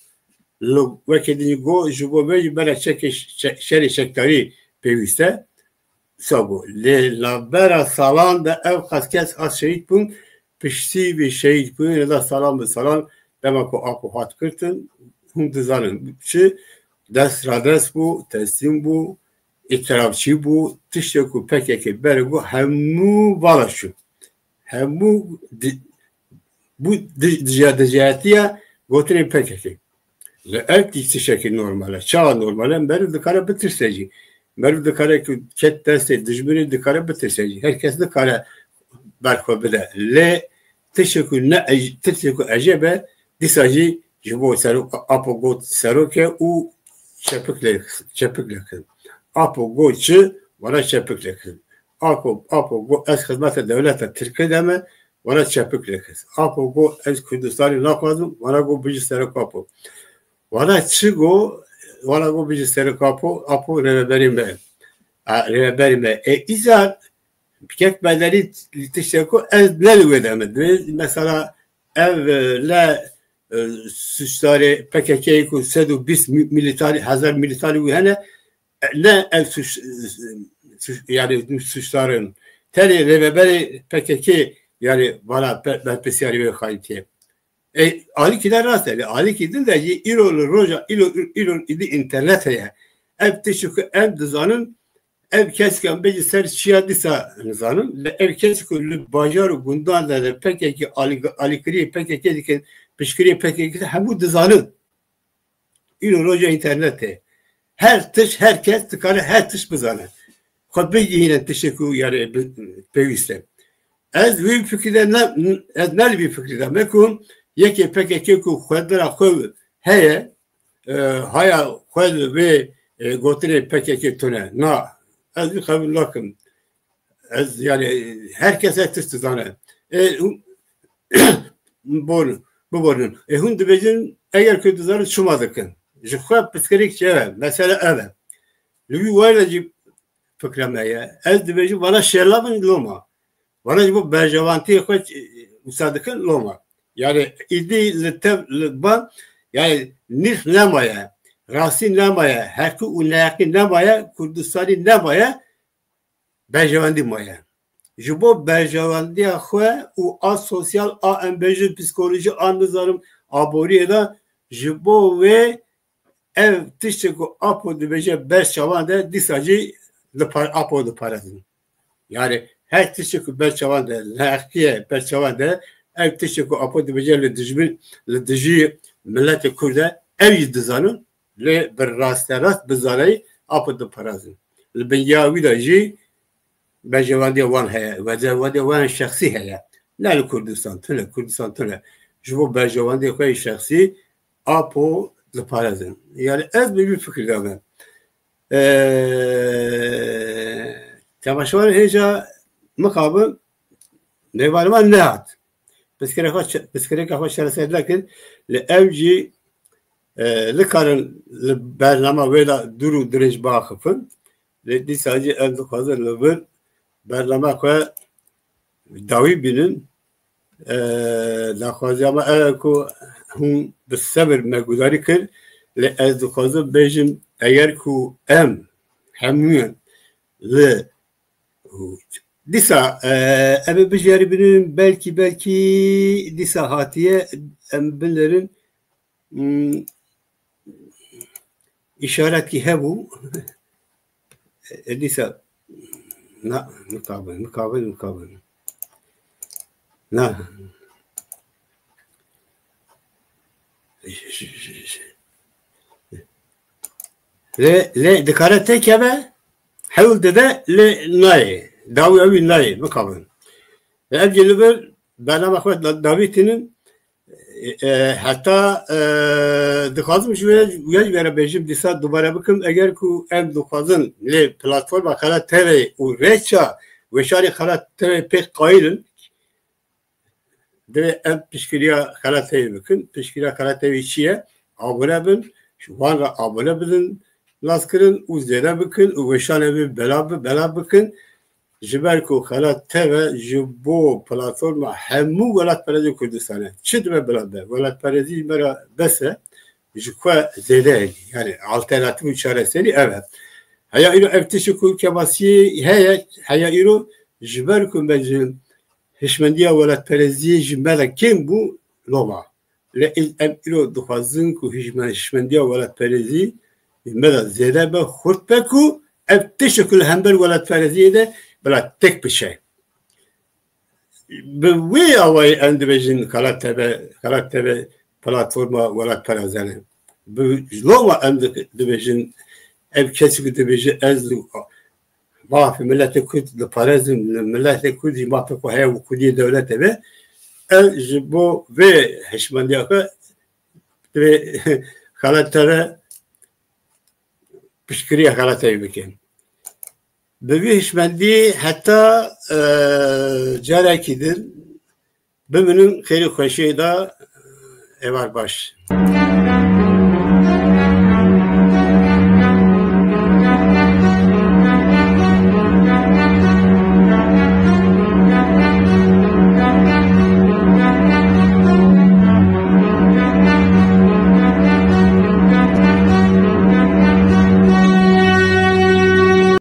Li weke din jî got, ji bo vê jî bera çekê şe-, şerê çekdarî pêwîst e. Sabo. Lê navbera salan de ew qas kes a şehîd bûn, piştî vê şehîd bûyê de salan bi salan dema ku Apo hat girtin, hûn dizanin çi dest radest bû, teslîm bû, îtirafçî bû, tiştê ku P K K berê bû, hemû vala çû. Hemû di-, bû di-, dijya-, dijayetiya gotinên P K K. Li ev tiştekî normal e. Çawa normal e? Meriv dikare bitirse jî. Meriv dikare ku ket destê dijminê dikare bitirse jî. Her kes dikare ber xwe bide. Lê tiştê ku ne ej-, tiştê ku ecêb e, dîsa jî ji bo sero-, Apo got serok e û çepik lê, çepik lê kirin. Apo got çi? Wana çepik lê kirin. Apo, Apo got ez xizmeta dewleta Tirkiyê de me, wana çepik lê kir. Apo got ez Kurdistanê naxwazim, wana got bijî serok Apo. Wana çi got? Wana got bijî serok Apo, Apo rêveberê me. A, rêveberê me. E, îcar kek bedelî tiştê ku ez ne li wê de me. Divê mesela ev, e, ne, e, suçdarê P K K'yê ku sed û bîst mi-, militarî, hezar militarî wî hene, e, ne ev suç-, suç-, yani suçdarên. Tenê rêveberê P K K yani vana pe-, berpirsiyarî wê xayîtiyê. E, alîkî de rast e. Alîkî din de jî îro li roja, îro, îro îdî înternet heye. Ev tiştê ku em dizanin, ev kes ku em bêjin ser çiya dîsa nizanin. Lê ev kes ku li bajar û gundan de, de P K K alî-, alîkiriyê P K K dikin, piştgiriyê P K K dikin, hemû dizanin. Îro roja înternetê. Her tişt, her kes dikare her tişt bizane. Xwe bigihîne tiştê ku yani bi-, pêwîst e. Ez wî fikrî de ne, ez ne li vî fikrî de me ku yekê P K K ku xwedira xwe heye, e, haya xwe li vê, e, gotinê P K K tune. Na, ez wî qebûl nakim. Ez yani her kes her tişt dizane. E, hûn, bon, biborînin. E, hûn dibêjin eger ku dizanin çima dikin. Ji xwe pirsgirêk çi ye? Mesele ev e. Li wî wayla jî fikra me ye. Ez dibêjim vana şerlav in loma. Vana ji bo berjewantiyê xwe, e, wisa dikin loma. Yani îdî li tev, li ban, yani nîx nemaye. Rastî nemaye. Heqî û neheqî nemaye. Kurdistanî nemaye. Berjewendî maye. Ji bo berjewendiya xwe û a sosyal, a em bêjin psîkolojî, a nizanim aboriyê de ji bo wê ev tiştê ku Apo dibêje ber çavan de dîsa jî li par-, Apo diparezin. Yani her tiştê ku ber çavan de, neheqî ye ber çavan de, ev tiştê ku Apo dibêje li dijmin, li dijî miletê Kurd e, ew jî dizanin, lê bi rasterast bi zanayî Apo diparezin. Li bin ya wî de jî berjewendiya wan heye, berjewendiya wan şexsî heye. Ne li Kurdistan tune, Kurdistan tune. Ji bo berjewendiyê xwe yê şexsî Apo diparezin. Yani ez bi vî fikir de me. Ee, temaşevan hêja mixabin mêvanê me nehat. Piskirêka xwe çe-, piskirêka xwe çareser nekir. Li ev jî, e, nikarin li bernama wê de dûr û dirêj biaxifin. Lê dîsa jî em dixwazin li vir bernama xwe dawî bînin. E, daxwaziya me ev e ku hûn bi sebir me gudarî kir. Lê ez dixwazim bêjim, eger ku em hemûyan li dîsa, e, em ê bijêrî bînin, belkî, belkî dîsa hatiye em binêrin. Hmm, îşaretkî hebû. E, dîsa, na, mixabin, mixabin, mixabin. Na. Lê, lê dikare têkeve, hewl dide, lê nayê. Dawî ewî nayê, mixabin. Ev jî li vir bernama xwe da-, davîtînin. E, e, heta, e, dixwazim ji wê, wê ji wê re bêjim, dîsa dubare bikim. Eger ku em dixwazin lê platforma Xelat T V û rêça weşanê Xelat T V pê qayîl in, divê em piştgiriya Xelat T V bikin. Piştgiriya Xelat T V çi ye? Abone bin, ji wan re abone bidin, naskirin û zêde bikin û weşanê wê belav bi-, belav bikin. Ji ber ku Xelat T V ji bo platforma hemû welatperestên Kurdistanê, çi dibe bila be, welatperestî ji me re bes e. ji ku zêde heye. Yani alternatîf û çareserî ev e. Heya îro ev tişt ku kêmasiyê heye, heya îro ji ber ku me ji hişmendiya welatperestiyê ji me re kêm bû loma. Lê em îro dixwazin ku hişmen-, hişmendiya welatperestî me de zêde be, xurt be ku ev tişt ku li hember welatperestiyê de bila tek biçe. Bi wê awayî em dibêjin Xelat T V, Xelat T V platforma welatperest e. Bi loma em di-, dibêjin ev kesî ku dibêje ez li mafê miletê Kurd diparêzim, li miletê Kurd jî mafê xwe heye û Kurdiyê dewlet e be, ez ji bo vê hişmendiya xwe divê Xelat T V piştgiriya Xelat T V bikim. Bi vî hişmendî heta, e, carekî din bimînin xêr û xweşiyê de, êvar baş.